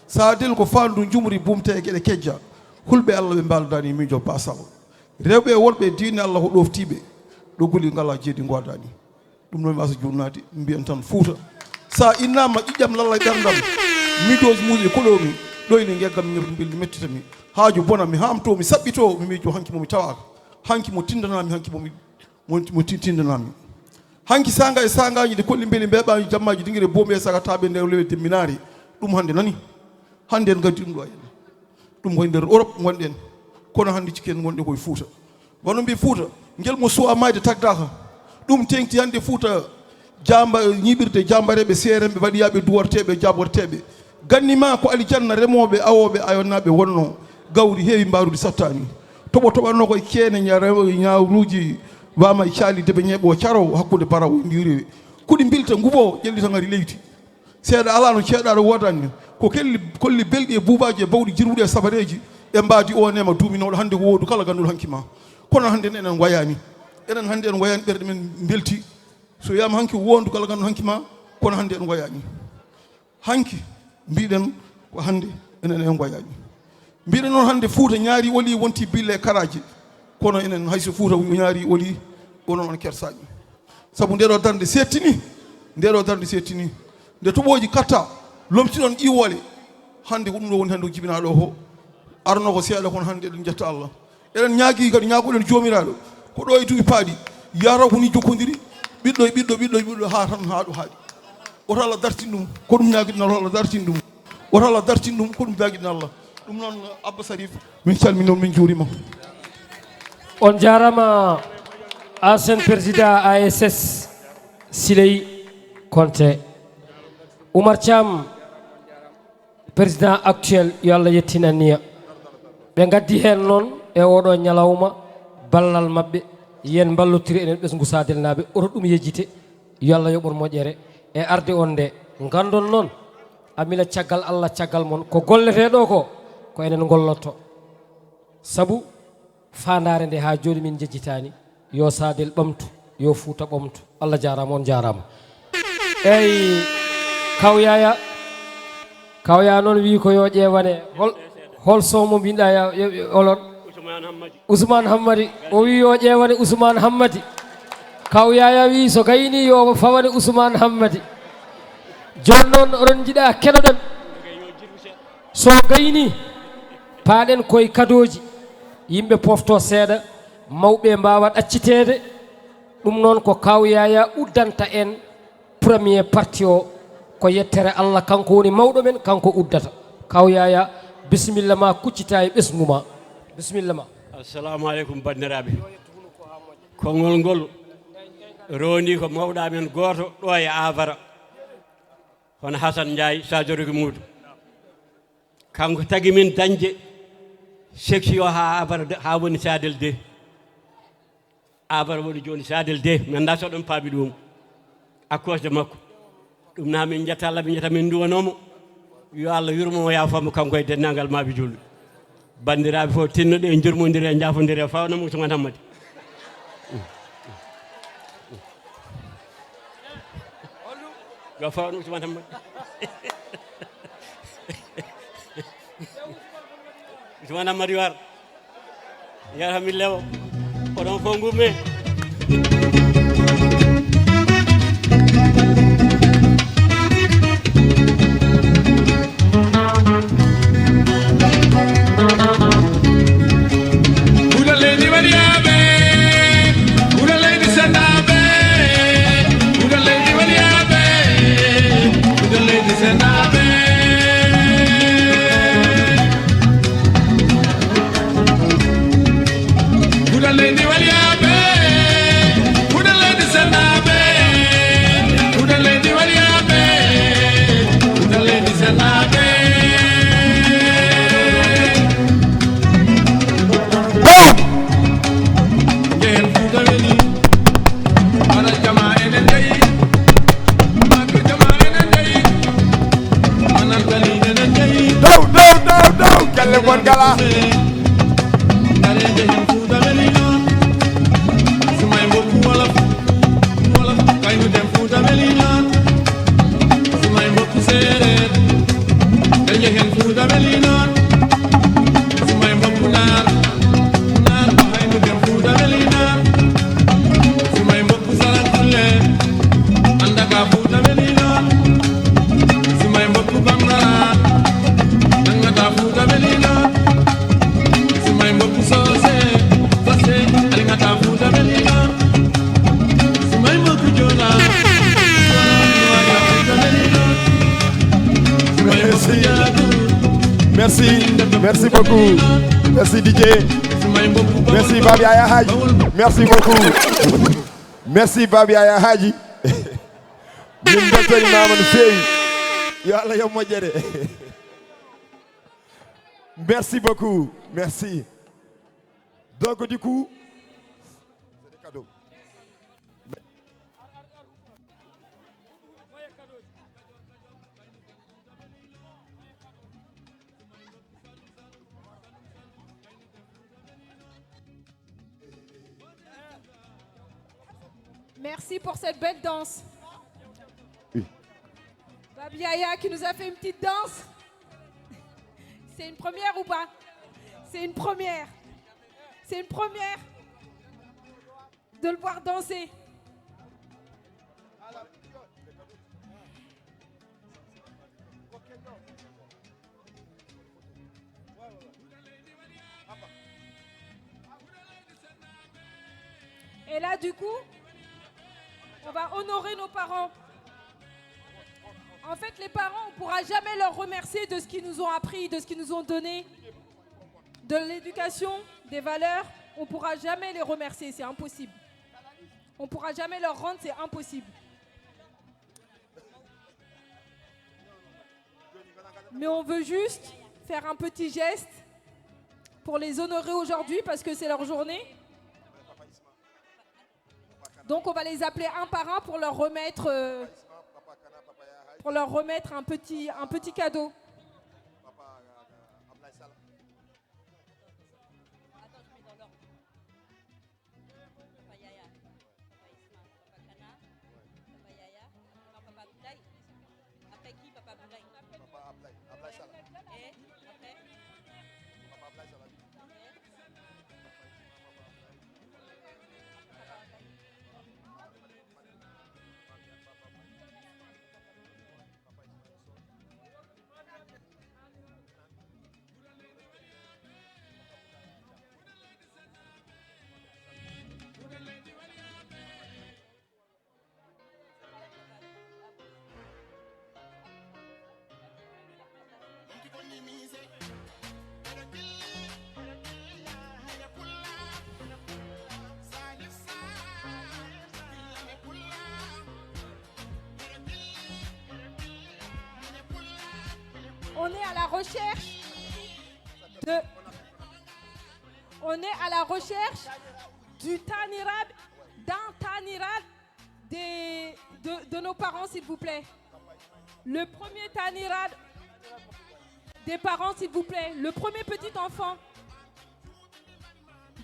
Sadel ko faandu njumri bumte e geɗe kejja. Hulɓe Allah ɓe mbaaldaani miijo baasal. Rewɓe e worɓe diine Allah ko ɗoftiiɓe. Ɗo guli ngala jeedi ngodaani. Ɗum noon mi wasa juurnaade, mbiyen tan Fuuta. Sa innama ƴiƴam lalla e ɓerndam, mi dose muusi e koɗomi, ɗoyne geggam ñebri mbeldi mettitami. Haaju bona mi haamto, mi saɓɓito, mi miijo hanki mo mi tawaaka. Hanki mo tindanami, hanki mo mi, mo, mo ti-, tindanami. Hanki sanga e sangaji de kolli mbeli mbeɓaji jammaji dingire bomi e saga taɓe nder lewe demminaare. Ɗum hande nani. Hande en gaddi ɗum ɗo e ɗum koye nder Europe gonɗen. Kono hande cikken gonɗe koye Fuuta. Wano mbi Fuuta, ngel mo suwa mayde tagdaka. Ɗum tengti hande Fuuta Jamba, ñiiɓirde jambareeɓe, seeremɓe, waɗiyaaɓe, duworteeɓe, jaborteeɓe. Ganni ma ko alijanna, remooɓe, awooɓe, ayonnaaɓe wonnoo. Gawri heewi, mbaarudi sattaani. Toɓo toɓatnoo koye keene, ña-, rewo-, ñaawruuji, wama e caali, debe ñeeɓo caro, hakkunde barawo e ndiwrewe. Kuɗi mbilta, nguboo, ƴellita ngari leydi. Seeɗa alaa no ceeɗaaɗo woodaani. Ko kelli, kolli belɗi e buubaaji e bawɗi jirwuɗi e safareeji e mbaadi o neema duuminooɗo hannde ko woodu kala ganndol hanki ma. Kono hannde enen wayaani. Enen hannde en wayaani, ɓerɗe men mbelti. So wiyaama hanki wondu kala ganndol hanki ma, kono hannde en wayaani. Hanki mbiɗen ko hannde enen en wayaani. Mbiɗen noon hannde Fuuta ñaari oli wonti bille e karaaji, kono enen hay so Fuuta ñaari oli, onon on kersaani. Sabu nde ɗo darnde seettini, nde ɗo darnde seettini. Nde toɓooji katta, lomtiɗon ƴiwoole, hannde ko ɗum ɗo woni hannde ko jibinaa ɗo ko. Arno ko seeɗa, kono hannde eɗen njetta Allah. Eɗen ñaagii kadi, ñaagoɗen Joomiraaɗo, ko ɗo e duuɓi paaɗi, yataw ko ni jokkodiri, ɓiɗɗo e ɓiɗɗo, ɓiɗɗo e ɓiɗɗo, haa tan haa ɗo haaɗi. Woto Allah dartin ɗum, ko ɗum ñaagiɗen Allah, Allah dartin ɗum. Woto Allah dartin ɗum, ko ɗum ñaagiɗen Allah. Ɗum noon, Abba Sarif, min calminii ma, min njuuriima ma. On jaaraama, ancien président A S S, Siley Konte. Oumar Thiam, président actuel, yo Allah yettin anniya. Ɓe ngaddi heen noon e oɗo ñalawma ballal maɓɓe, yen mballotiri enen ɓesngu Sadelnaaɓe, oto ɗum yejjite, yo Allah yoɓ on moƴƴere e arde on nde. Nganndon noon, amila caggal Allah, caggal mon, ko golletee ɗo ko, ko enen ngollotto. Sabu faandaare nde haa jooni min njejjitaani. Yo Sadel ɓamtu, yo Fuuta ɓamtu. Allah jaaraama, on jaaraama. Eyi, Kaw Yaya, Kaw Yaya noon wii ko yo ƴeewane. Hol, hol son mo mbiɗa ya, yo, yo, olon? Ousmane Hammadi. Ousmane Hammadi. O wii yo ƴeewane Ousmane Hammadi. Kaw Yaya wii so gayni yo fawane Ousmane Hammadi. Jooni noon oɗon njiɗa keɗoɗen. So gayni, paaɗen koye kadooji, yimɓe pofto seeɗa, mawɓe mbaawa ɗacciteede. Ɗum noon ko Kaaw Yaya uddanta en premier parti o, ko yettere Allah, kanko woni mawɗo men, kanko uddata. Kaaw Yaya, bisimilla ma, kuccita e ɓesngu ma. Bisimilla ma. Assalamu aleykum, banndiraaɓe. Konngol ngol rowndi ko mawɗo amen gooto ɗo e Aabara, hono Hasan Njaay, Sadio Rogi Muudu. Kanko tagi min dañde section haa Aabara de, haa woni Saadel de. Aabara woni jooni Saadel de, mi anndaa so oɗon paami ɗum. À cause de makko. Ɗum na min njetta Allah, min njetta min nduwanoo mo. Yo Allah yurmo mo, yaafo mo, kanko e denndaangal maaɓe julɓe. Banndiraaɓe fof, tinnoɗe en, njurmondire, njaafondire, fawna mo Ousmane Hammadi. Yo fawna Ousmane Hammadi. Ousmane Hammadi War. Yarhamillah o. Oɗon fof ngumee. Fuuta leydi weliyaaɓe, Fuuta leydi sennaaɓe, Fuuta leydi weliyaaɓe, Fuuta leydi sennaaɓe. Fuuta leydi weliyaaɓe, Fuuta leydi sennaaɓe, Fuuta leydi weliyaaɓe, Fuuta leydi sennaaɓe. Njehen Fuuta weli, wala jama enen jeyi, makko jama enen jeyi, manan kali enen jeyi. Dow, dow, dow, dow, galle mon gala. Dareje hen Fuuta weli noon. Sumay mbokku wolof, wolof, kaynu dem Fuuta weli noon. Sumay mbokku seereer, dareje hen Fuuta weli noon. Sumay mbokku naar, naar, ko haynu dem Fuuta weli noon. Sumay mbokku sarakulle, annda ka Fuuta weli noon. Sumay mbokku bambara, nanngata Fuuta weli noon. Sumay mbokku soose, soose, alingata Fuuta weli noon. Sumay mbokku joola, Fuuta weli noon. Sumay mbokku jaagu. Merci, merci beaucoup. Merci D J. Sumay mbokku. Merci Babi Aya Haji. Merci beaucoup. Merci Babi Aya Haji. Min beltanimaama no feewi. Yo Allah yoɓ moƴƴere. Merci beaucoup. Merci. Donc, du coup, c'est des cadeaux. Merci pour cette belle danse. Babiaya qui nous a fait une petite danse. C'est une première ou pas ? C'est une première. C'est une première de le voir danser. Et là, du coup, on va honorer nos parents. En fait, les parents, on ne pourra jamais leur remercier de ce qu'ils nous ont appris, de ce qu'ils nous ont donné, de l'éducation, des valeurs. On ne pourra jamais les remercier, c'est impossible. On ne pourra jamais leur rendre, c'est impossible. Mais on veut juste faire un petit geste pour les honorer aujourd'hui parce que c'est leur journée. Donc on va les appeler un par un pour leur remettre, euh, pour leur remettre un petit, un petit cadeau. Papa Yaya, Papa Isma, Papa Kana, Papa Yaya, Papa Abdoulaye. Après qui, Papa Abdoulaye ? Papa Abdoulaye, Abdoulaye Sala. Et après ? Papa Abdoulaye Sala. On est à la recherche de, on est à la recherche du Tanirad, d'un Tanirad des, de, de nos parents, s'il vous plaît. Le premier Tanirad des parents, s'il vous plaît. Le premier petit enfant.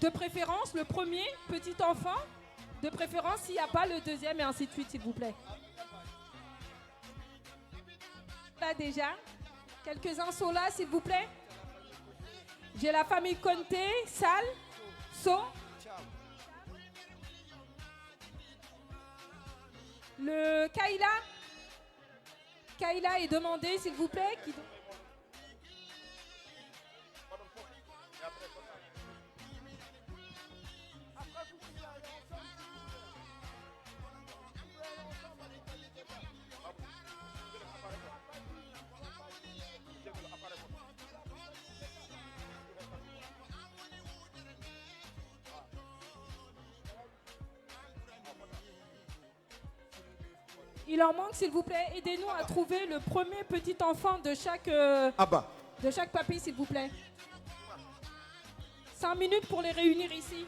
De préférence, le premier petit enfant. De préférence, s'il n'y a pas le deuxième et ainsi de suite, s'il vous plaît. Là déjà. Quelques-uns sont là, s'il vous plaît. J'ai la famille Conté, Sal, So. Le Kayla. Kayla est demandé, s'il vous plaît. Qui... Il en manque, s'il vous plaît. Aidez-nous à trouver le premier petit enfant de chaque, euh, Abba. De chaque papy, s'il vous plaît. Cinq minutes pour les réunir ici.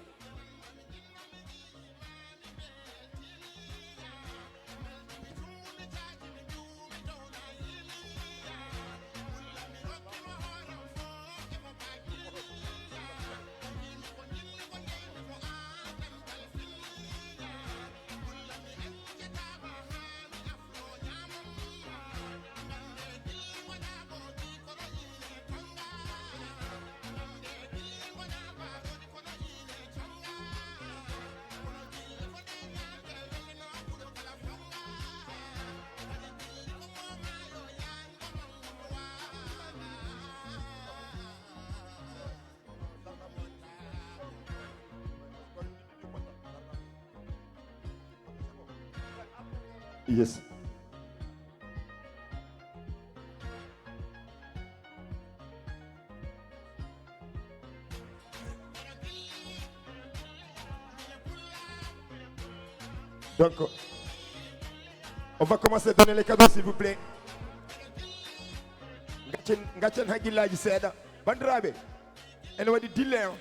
Yes. Donc, On va commencer à donner les cadeaux, s'il vous plaît. Gaccen, gaccen hakkillaaji seeɗa. Banndiraaɓe, ene waɗi dille, hein?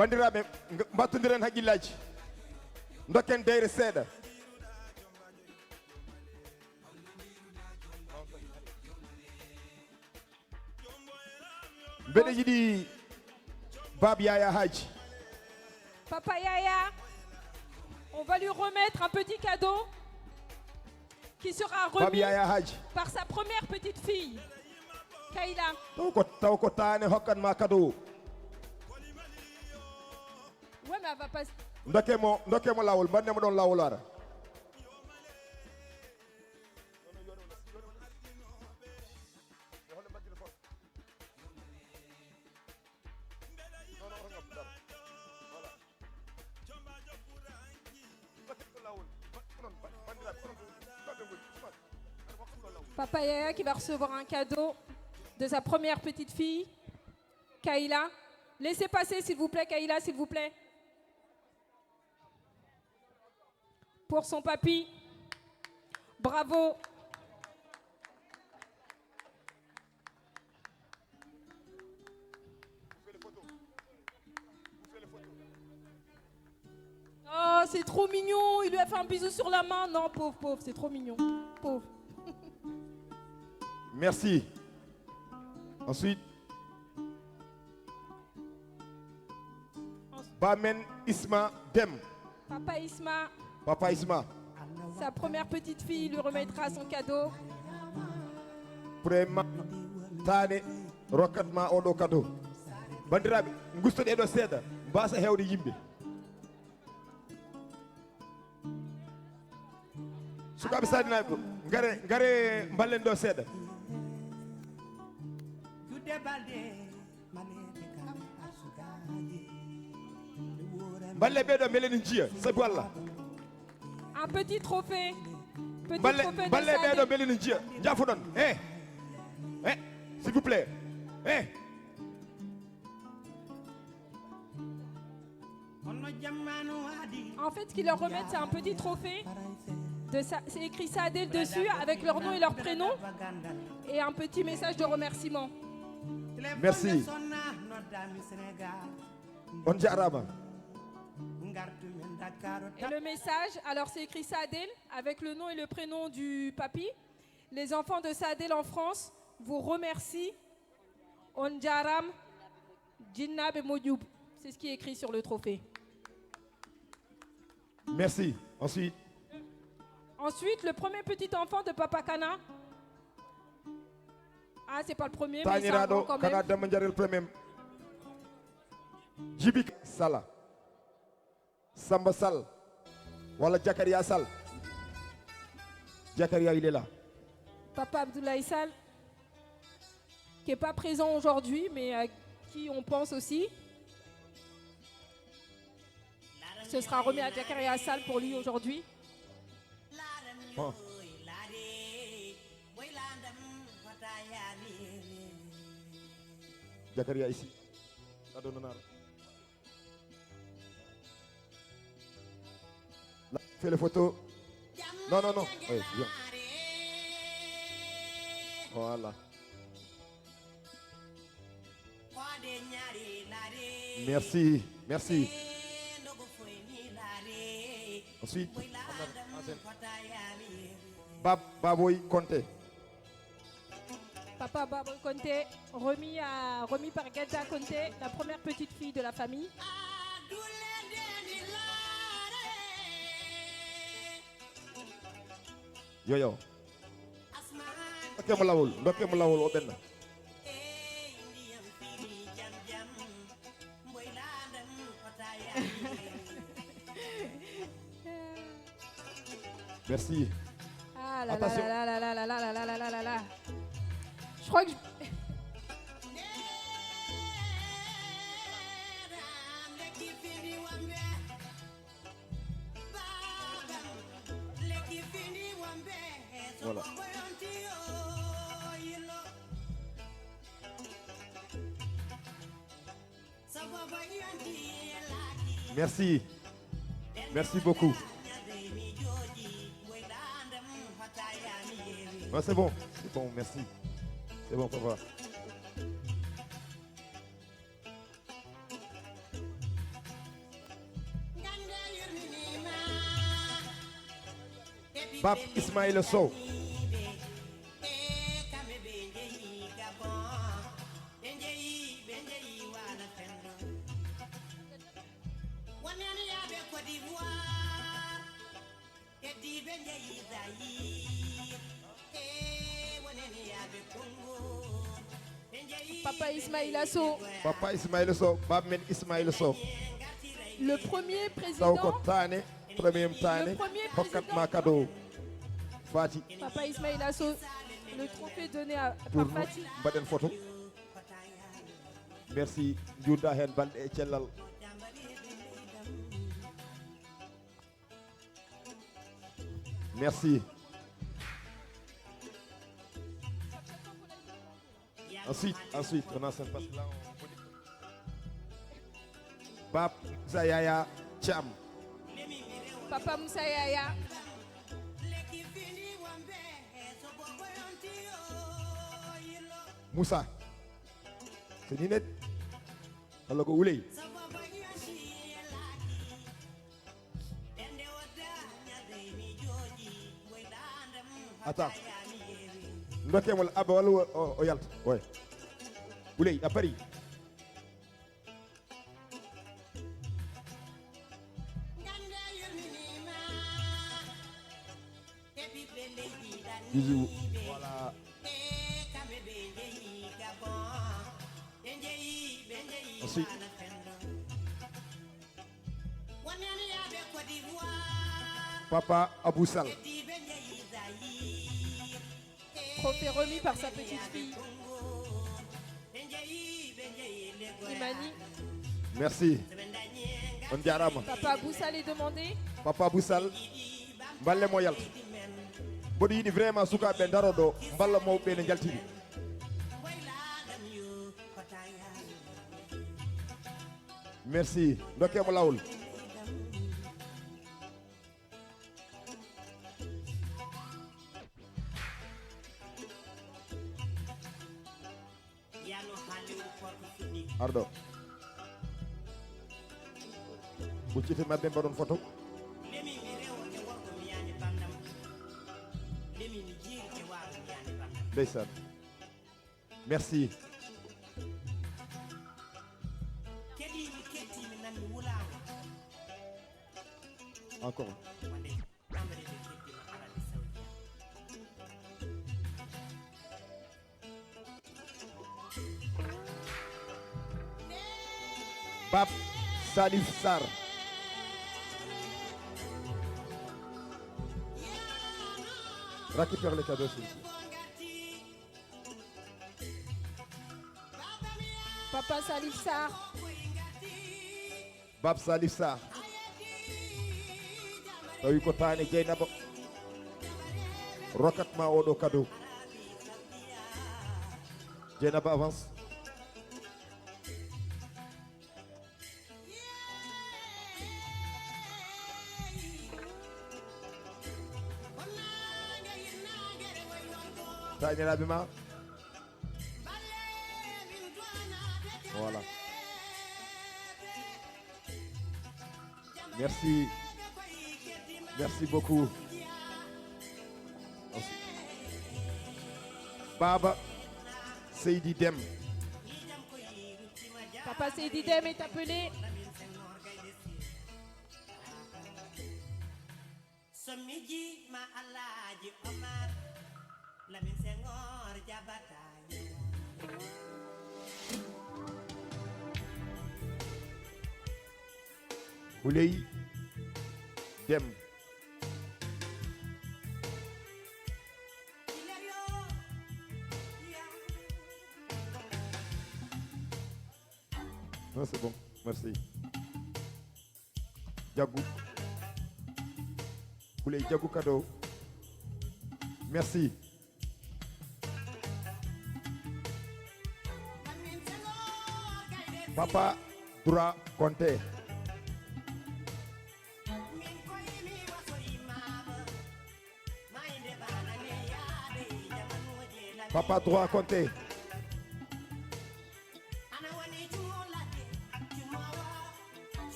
Banndiraaɓe, ng-, mbattondiren hakkillaaji. Ndokken deyre seeɗa. Mbeɗa yiɗi Bab Yaya Hadj. Papa Yaya, on va lui remettre un petit cadeau qui sera Bab remis Yaya Hadj. Par sa première petite fille, Kayla. Taw ko, taw ko taane hokkat ma cadeau. Ouais, mais elle va pas. Ndokke mo, ndokke mo lawol, mbaɗne mo ɗon lawol ara. Papa Yaya qui va recevoir un cadeau de sa première petite fille, Kayla. Laissez passer, s'il vous plaît, Kayla, s'il vous plaît. Pour son papy. Bravo. Oh, c'est trop mignon. Il lui a fait un bisou sur la main. Non, pauvre, pauvre, c'est trop mignon. Pauvre. Merci. Ensuite, Ba men Isma Dem. Papa Isma. Papa Isma. Sa première petite fille lui remettra son cadeau. Vraiment, taane rokkat ma oɗo cadeau. Banndiraaɓe, ngusto ɗeɗo seeɗa, mbasa hewde yimɓe. Sukaaɓe Saadinaaɓe, ngare, ngare mballen ɗo seeɗa. Mballe ɓee ɗo mbele ne njiya, sabu Allah. Un petit trophée. Petit Mballe, trophée de mballe ɓee ɗo Saade. Mbele ne njiya. Njaafoɗon. Eh. Eh. S'il vous plaît. Eh. En fait, ce qu'ils leur remettent, c'est un petit trophée. De sa-, c'est écrit Sadel dessus avec leur nom et leur prénom et un petit message de remerciement. Merci. On jarama. Et le message, alors c'est écrit Sadel avec le nom et le prénom du papy. Les enfants de Sadel en France vous remercient. On jarama, jinnaɓe moƴƴu. C'est ce qui est écrit sur le trophée. Merci. Ensuite. Ensuite, le premier petit enfant de Papa Kana. Ah, c'est pas le premier, mais c'est un grand quand même. Kana Demba Jarel premier. Jibi Sala. Samba Sall wala Jakaria Sall. Jakaria, il est là. Papa Abdoulaye Sall, qui est pas présent aujourd'hui, mais à qui on pense aussi. Ce sera remis à Jakaria Sall pour lui aujourd'hui. Bon. Jakaria ici. Ado nanara. Fais les photos. Non, non, non. Oui, viens. Voilà. Merci, merci. Ensuite, Bab-, Baboy Conté. Papa Baboy Conté, remis à, remis par Gadja Conté, la première petite fille de la famille. Yo, yo. Dokke mo lawol, dokke mo lawol, o ɓenna. Merci. Ah là là. Attention. Là là là là. Là, là, là, là, là, là, là. Je crois que je- Voilà. Merci. Merci beaucoup. Non, c'est bon. C'est bon, merci. C'est bon, papa. Bab Ismaïla Sow. Papa Ismaïla Sow. Papa Ismaïla Sow, bab men Ismaïla Sow. Le premier taw ko président. Taane, premier taane. Le premier Hokkat président. Ma cadeau. Fati. Papa Ismaïla Sow. Le trophée donné à Pour par nous, Fati. Mbaɗen photo. Merci. Njuutda heen balɗe e cellal. Merci. Ensuite, ensuite, on enchaîne parce que là, on... Bab Moussa Yaya Thiam. Papa Moussa Yaya. Moussa. C'est Ninette. Walla ko Wuley. Attends. Ndokke mo Abba walla o, o, o yalta. Oy. Wuley, a pari. Bisous. Voilà. Ensuite. Papa Abou Sall. Trophée remis par sa petite fille. Imani. Merci. On jarama. Papa Boussal est demandé. Papa Boussal. Mballe mo yalta. Mboɗo yiɗi vraiment sukaaɓe ɓe ndaro ɗo, mballa mawɓe ɓe ne njaltiri. Merci. Ndokke mo lawol. Arɗo. Ɓuccite maɓɓe mbaɗon photo. Ndeysaan. Merci. Encore. Bab Salif Sarr. Récupère les cadeaux, s'il vous plaît. Papa Salif Sarr. Bab Salif Sarr. Tawi ko taane Dieynaba. Rokat ma oɗo cadeau. Dieynaba avance. Taaniraaɓe ma. Voilà. Merci. Merci beaucoup. Baba Seydi Dem. Papa Seydi Dem est appelé. So mi ji ma Alhaji Omar, Lamin Senghor jabata. Huley Dem. C'est bon. Merci. Diagou. Boulay Diagou Kado. Merci. Papa Dura Conté. Papa Dura Conté.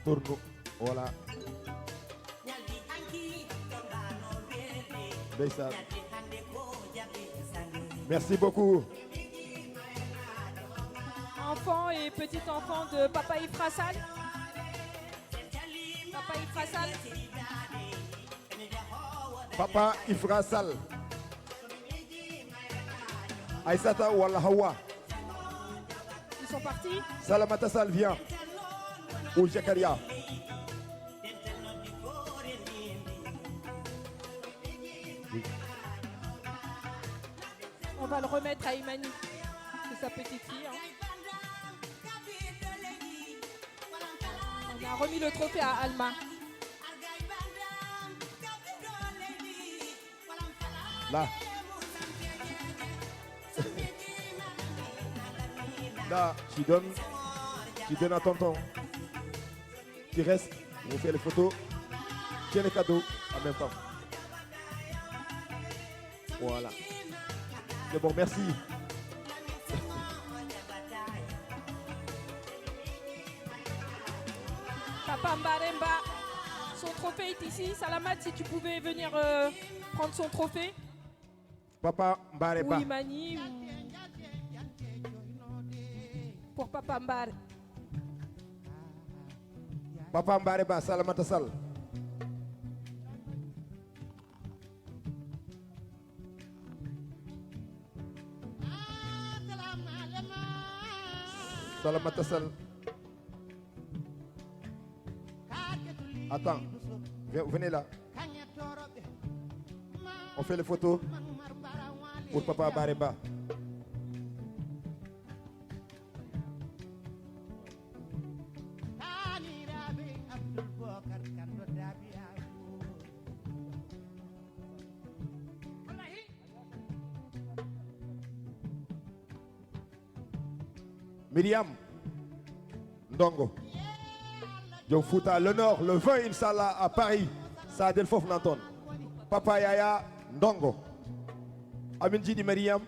Tourne. Voilà. Ndeysaan. Merci beaucoup. Enfant et petit-enfant de Papa Ifra Sall. Papa Ifra Sall. Papa Ifra Sall. Aïssata wala Hawa. Ils sont partis. Salamata Sall, viens. Ou Zakaria. On va le remettre à Imani. C'est sa petite fille, hein. On a remis le trophée à Alma. Là. Là, tu donnes, tu donnes à tonton. Tu restes, on fait les photos. Tiens les cadeaux en même temps. Voilà. C'est bon, merci. Papa Mbaremba, son trophée est ici. Salamat, si tu pouvais venir euh, prendre son trophée. Papa Mbaremba. Oui, Mani. Pour Papa Mbaremba. Papa Mbaremba, Salamata Sall. Salamata Sall. Attends, venez là. On fait les photos pour Papa Bareba. Myriam Ndongo. Joom Fouta, l'honneur, le vingt, Inch'Allah, à Paris. Sa del fof nan toon. Papa Yaya Ndongo. Amin Djidi Myriam.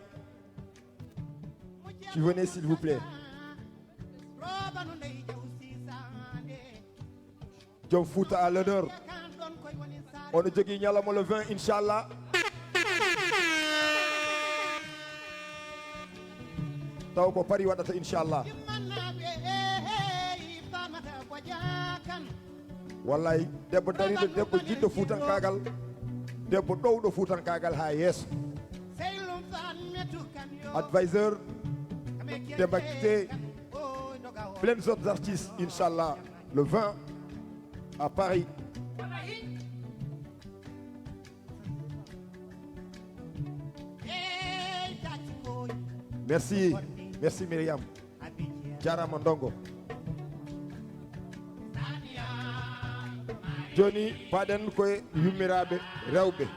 Tu venais, s'il vous plaît. Joom Fouta à l'honneur. Ono jogii ñalawma le vingt, inchallah. Taw ko Paris waɗata, inchallah. Wallay, debbo dariiɗo, debbo jiɗɗo fuutankaagal, debbo ɗowɗo fuutankaagal haa yeeso. Advisor, Demba Kité, plein d'autres artistes, inchallah, le vingt à Paris. Merci, merci Myriam. Jarama Ndongo. Joni paɗen koye yummiraaɓe rewɓe,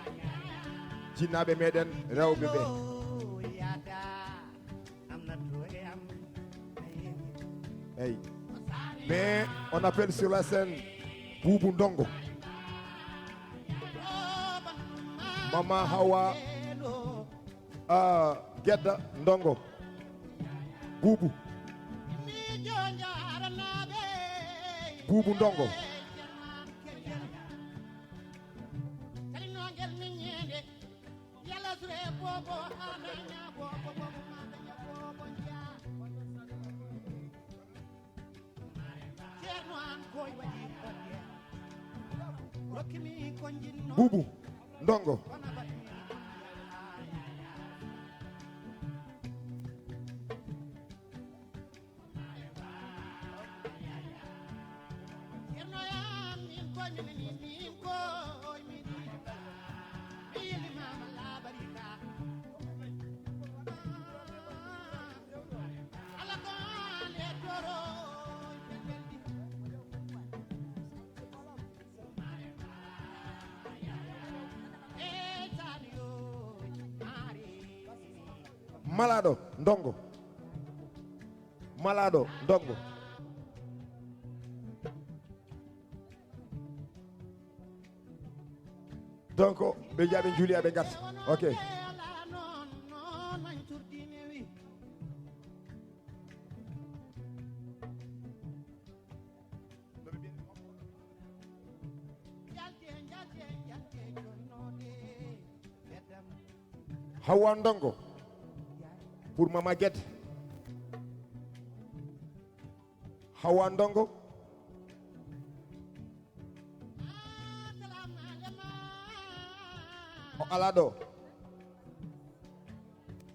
jinnaaɓe meɗen rewɓe ɓe. Eyyi. Mais on appelle sur la scène Boubou Ndongo. Mama Hawa, ah, Gedda Ndongo. Boubou. Boubou Ndongo. Boubou Ndongo. Ceerno yam, min koye minen, min koye minen. Mi yelimama La Barika. Malaaɗo, ndongo. Malaaɗo, ndongo. Donc, ɓe jaaɓe juuli, ɓe ngarta. Ok. Hawa Ndongo pour Mama Guedé. Hawa Ndongo. O ala ɗo.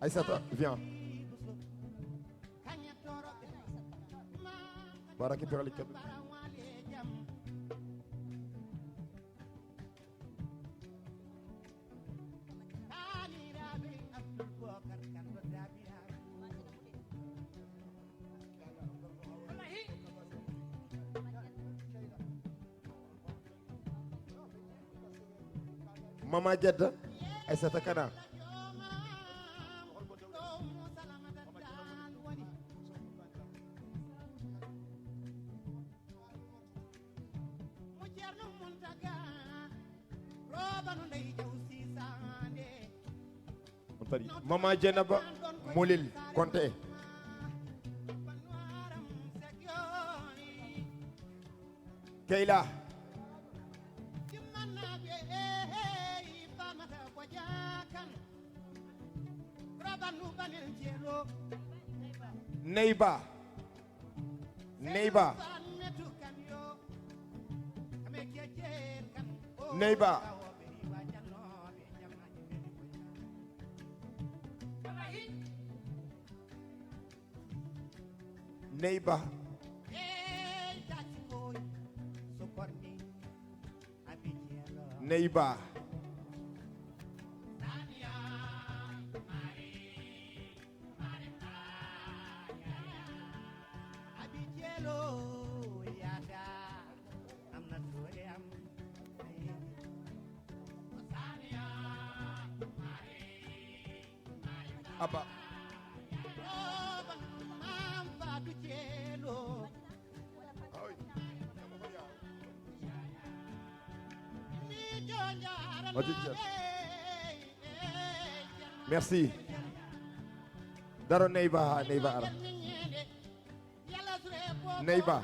Aissata, viens. Baraki Perali Kebe. Mama Gedda, Aissata Kana. On tadi Mama Dieynaba Molel Konte. Keyla. Neyba. Neyba. Neyba. Neyba. Neyba. Abba. Merci. Daro Neyba, Neyba ara. Neyba.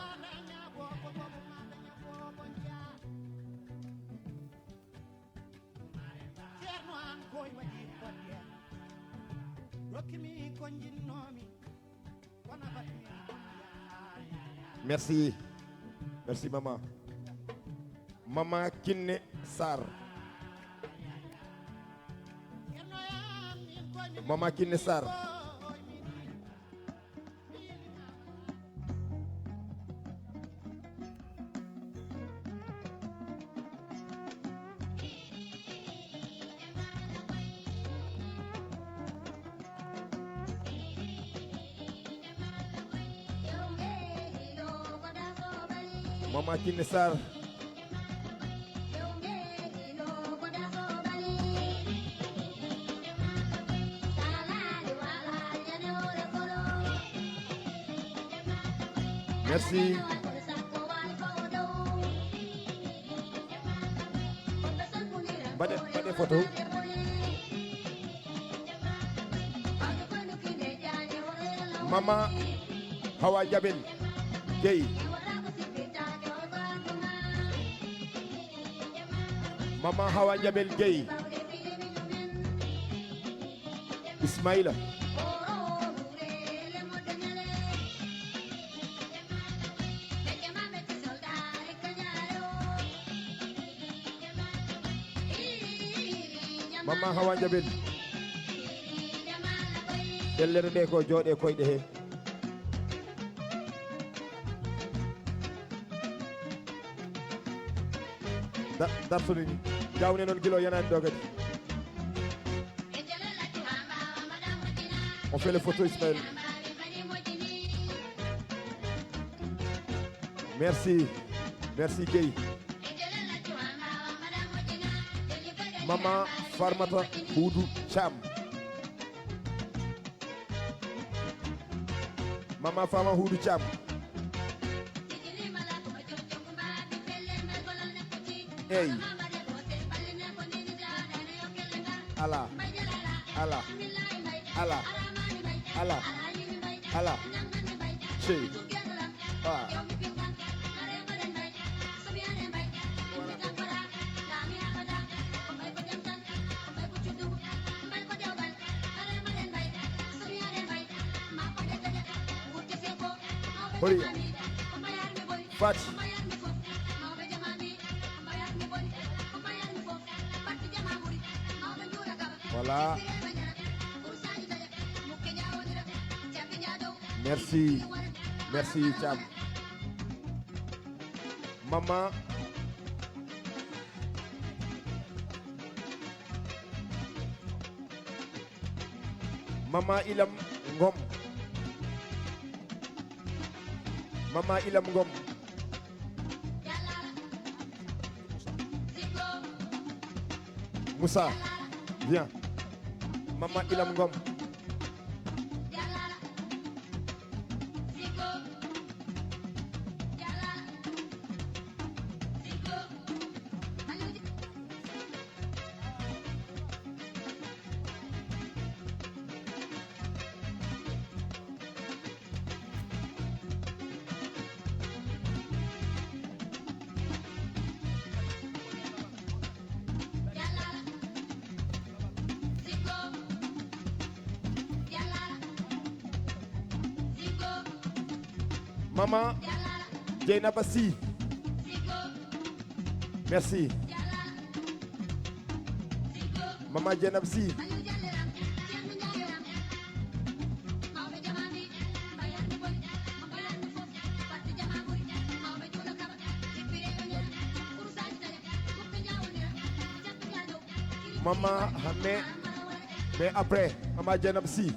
Merci. Merci, maman. Maman Kiné Sarr. Maman Kiné Sarr. Mama Kiné Sarr. Merci. Mbaɗe, mbaɗe photo. Mama Hawa Jabel Gueye. Mama Hawa Jabel Gueye. Ismaïla. Mama Hawa Jabel. Ƴellere nde ko jooɗe koyɗe he. Da-, dartude ni. Jawne noon gilo yanaani ɗo kadi. On fait les photos, Ismaël. Merci. Merci, Guèye. Mama Farmata Hudu Thiam. Mama Fama Hudu Thiam. Ey. Ala. Ala. Ala. Ala. Ala. Sey. Ah. Hori. Fati. Voilà. Merci. Merci, Thiam. Mama. Mama Ilam Ngom. Mama Ilam Ngom. Moussa, viens. Mama Ilam Ngom. Mama Dieynaba Sy. Merci. Mama Dieynaba Sy. Mama Hamé, mais après, Mama Dieynaba Sy.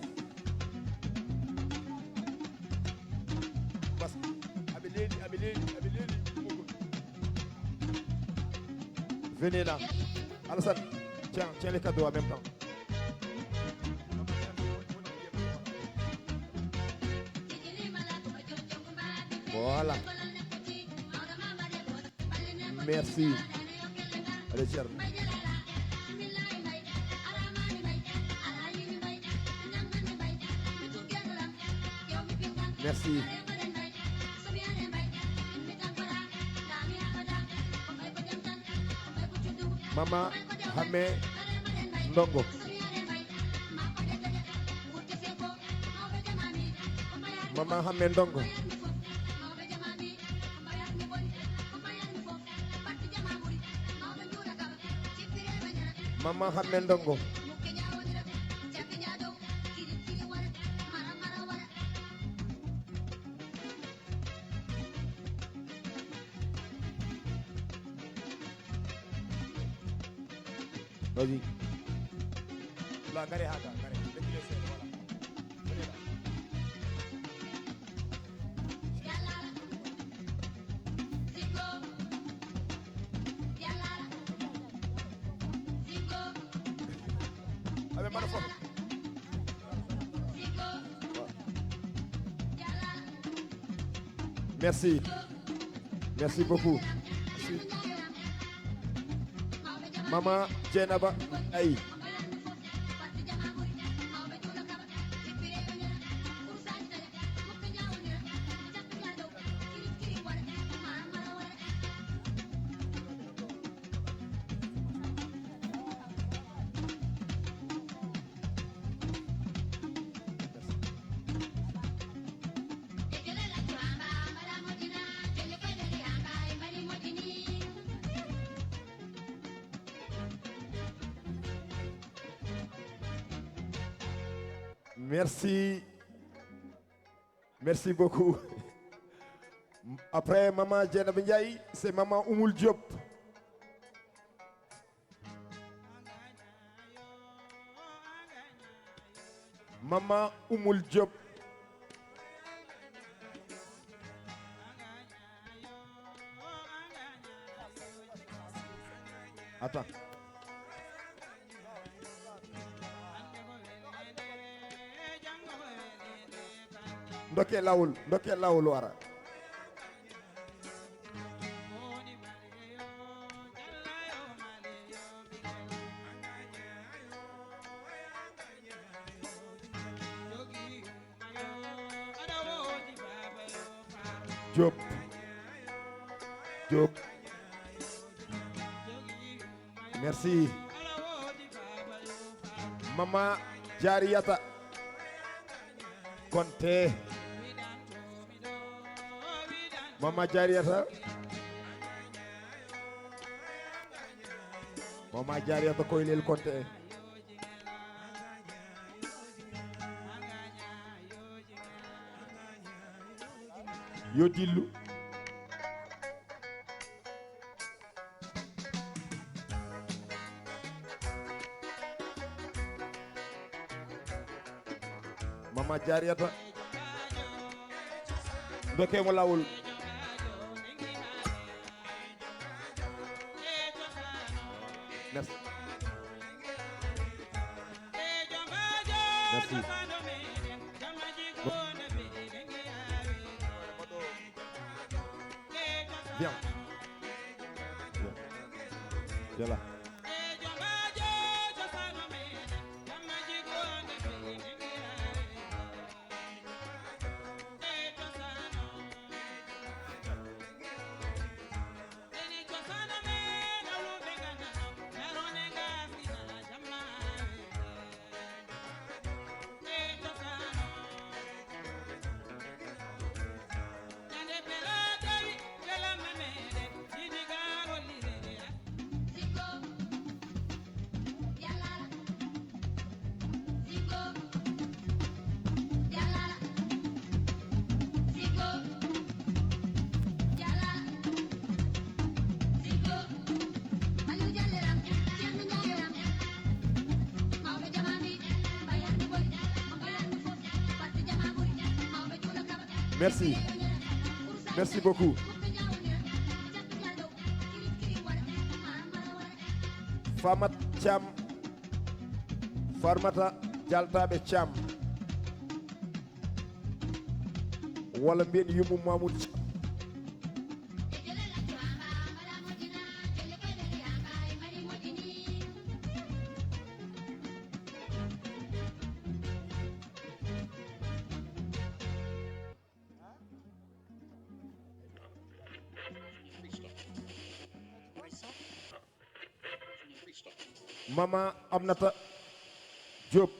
Parce que aɓe leeli, aɓe leeli, aɓe leeli. Venez là. Alassane, tiens, tiens les cadeaux en même temps. Voilà. Merci. Allez, Thierno. Merci. Mama Hame Ndongo. Mama Hame Ndongo. Mama Hame Ndongo. Vas-y. Là, gare ha ga, gare. Reculez seeɗa, voilà. Venez là. Allez, mano fort. Merci. Merci beaucoup. Mama Dieynaba Ay. Merci. Merci beaucoup. Après Maman Dieynaba Ndiaye, c'est Maman Oumoul Diop. Maman Oumoul Diop. Attends. Dokke lawol, dokke lawol o ara. Diop. Diop. Merci. Mama Jariyata Konte. Mama Jariyata. Mama Jariyata Koylel Konte. Yo dillu. Mama Jariyata. Dokke mo lawol. Merci. Merci. Viens. Viens. Viens là. Merci. Merci beaucoup. Famat Thiam. Farmata Jaltaɓe Thiam. Walla mbiyen Yummum Mamoudou Thiam. Mama Aminata Diop.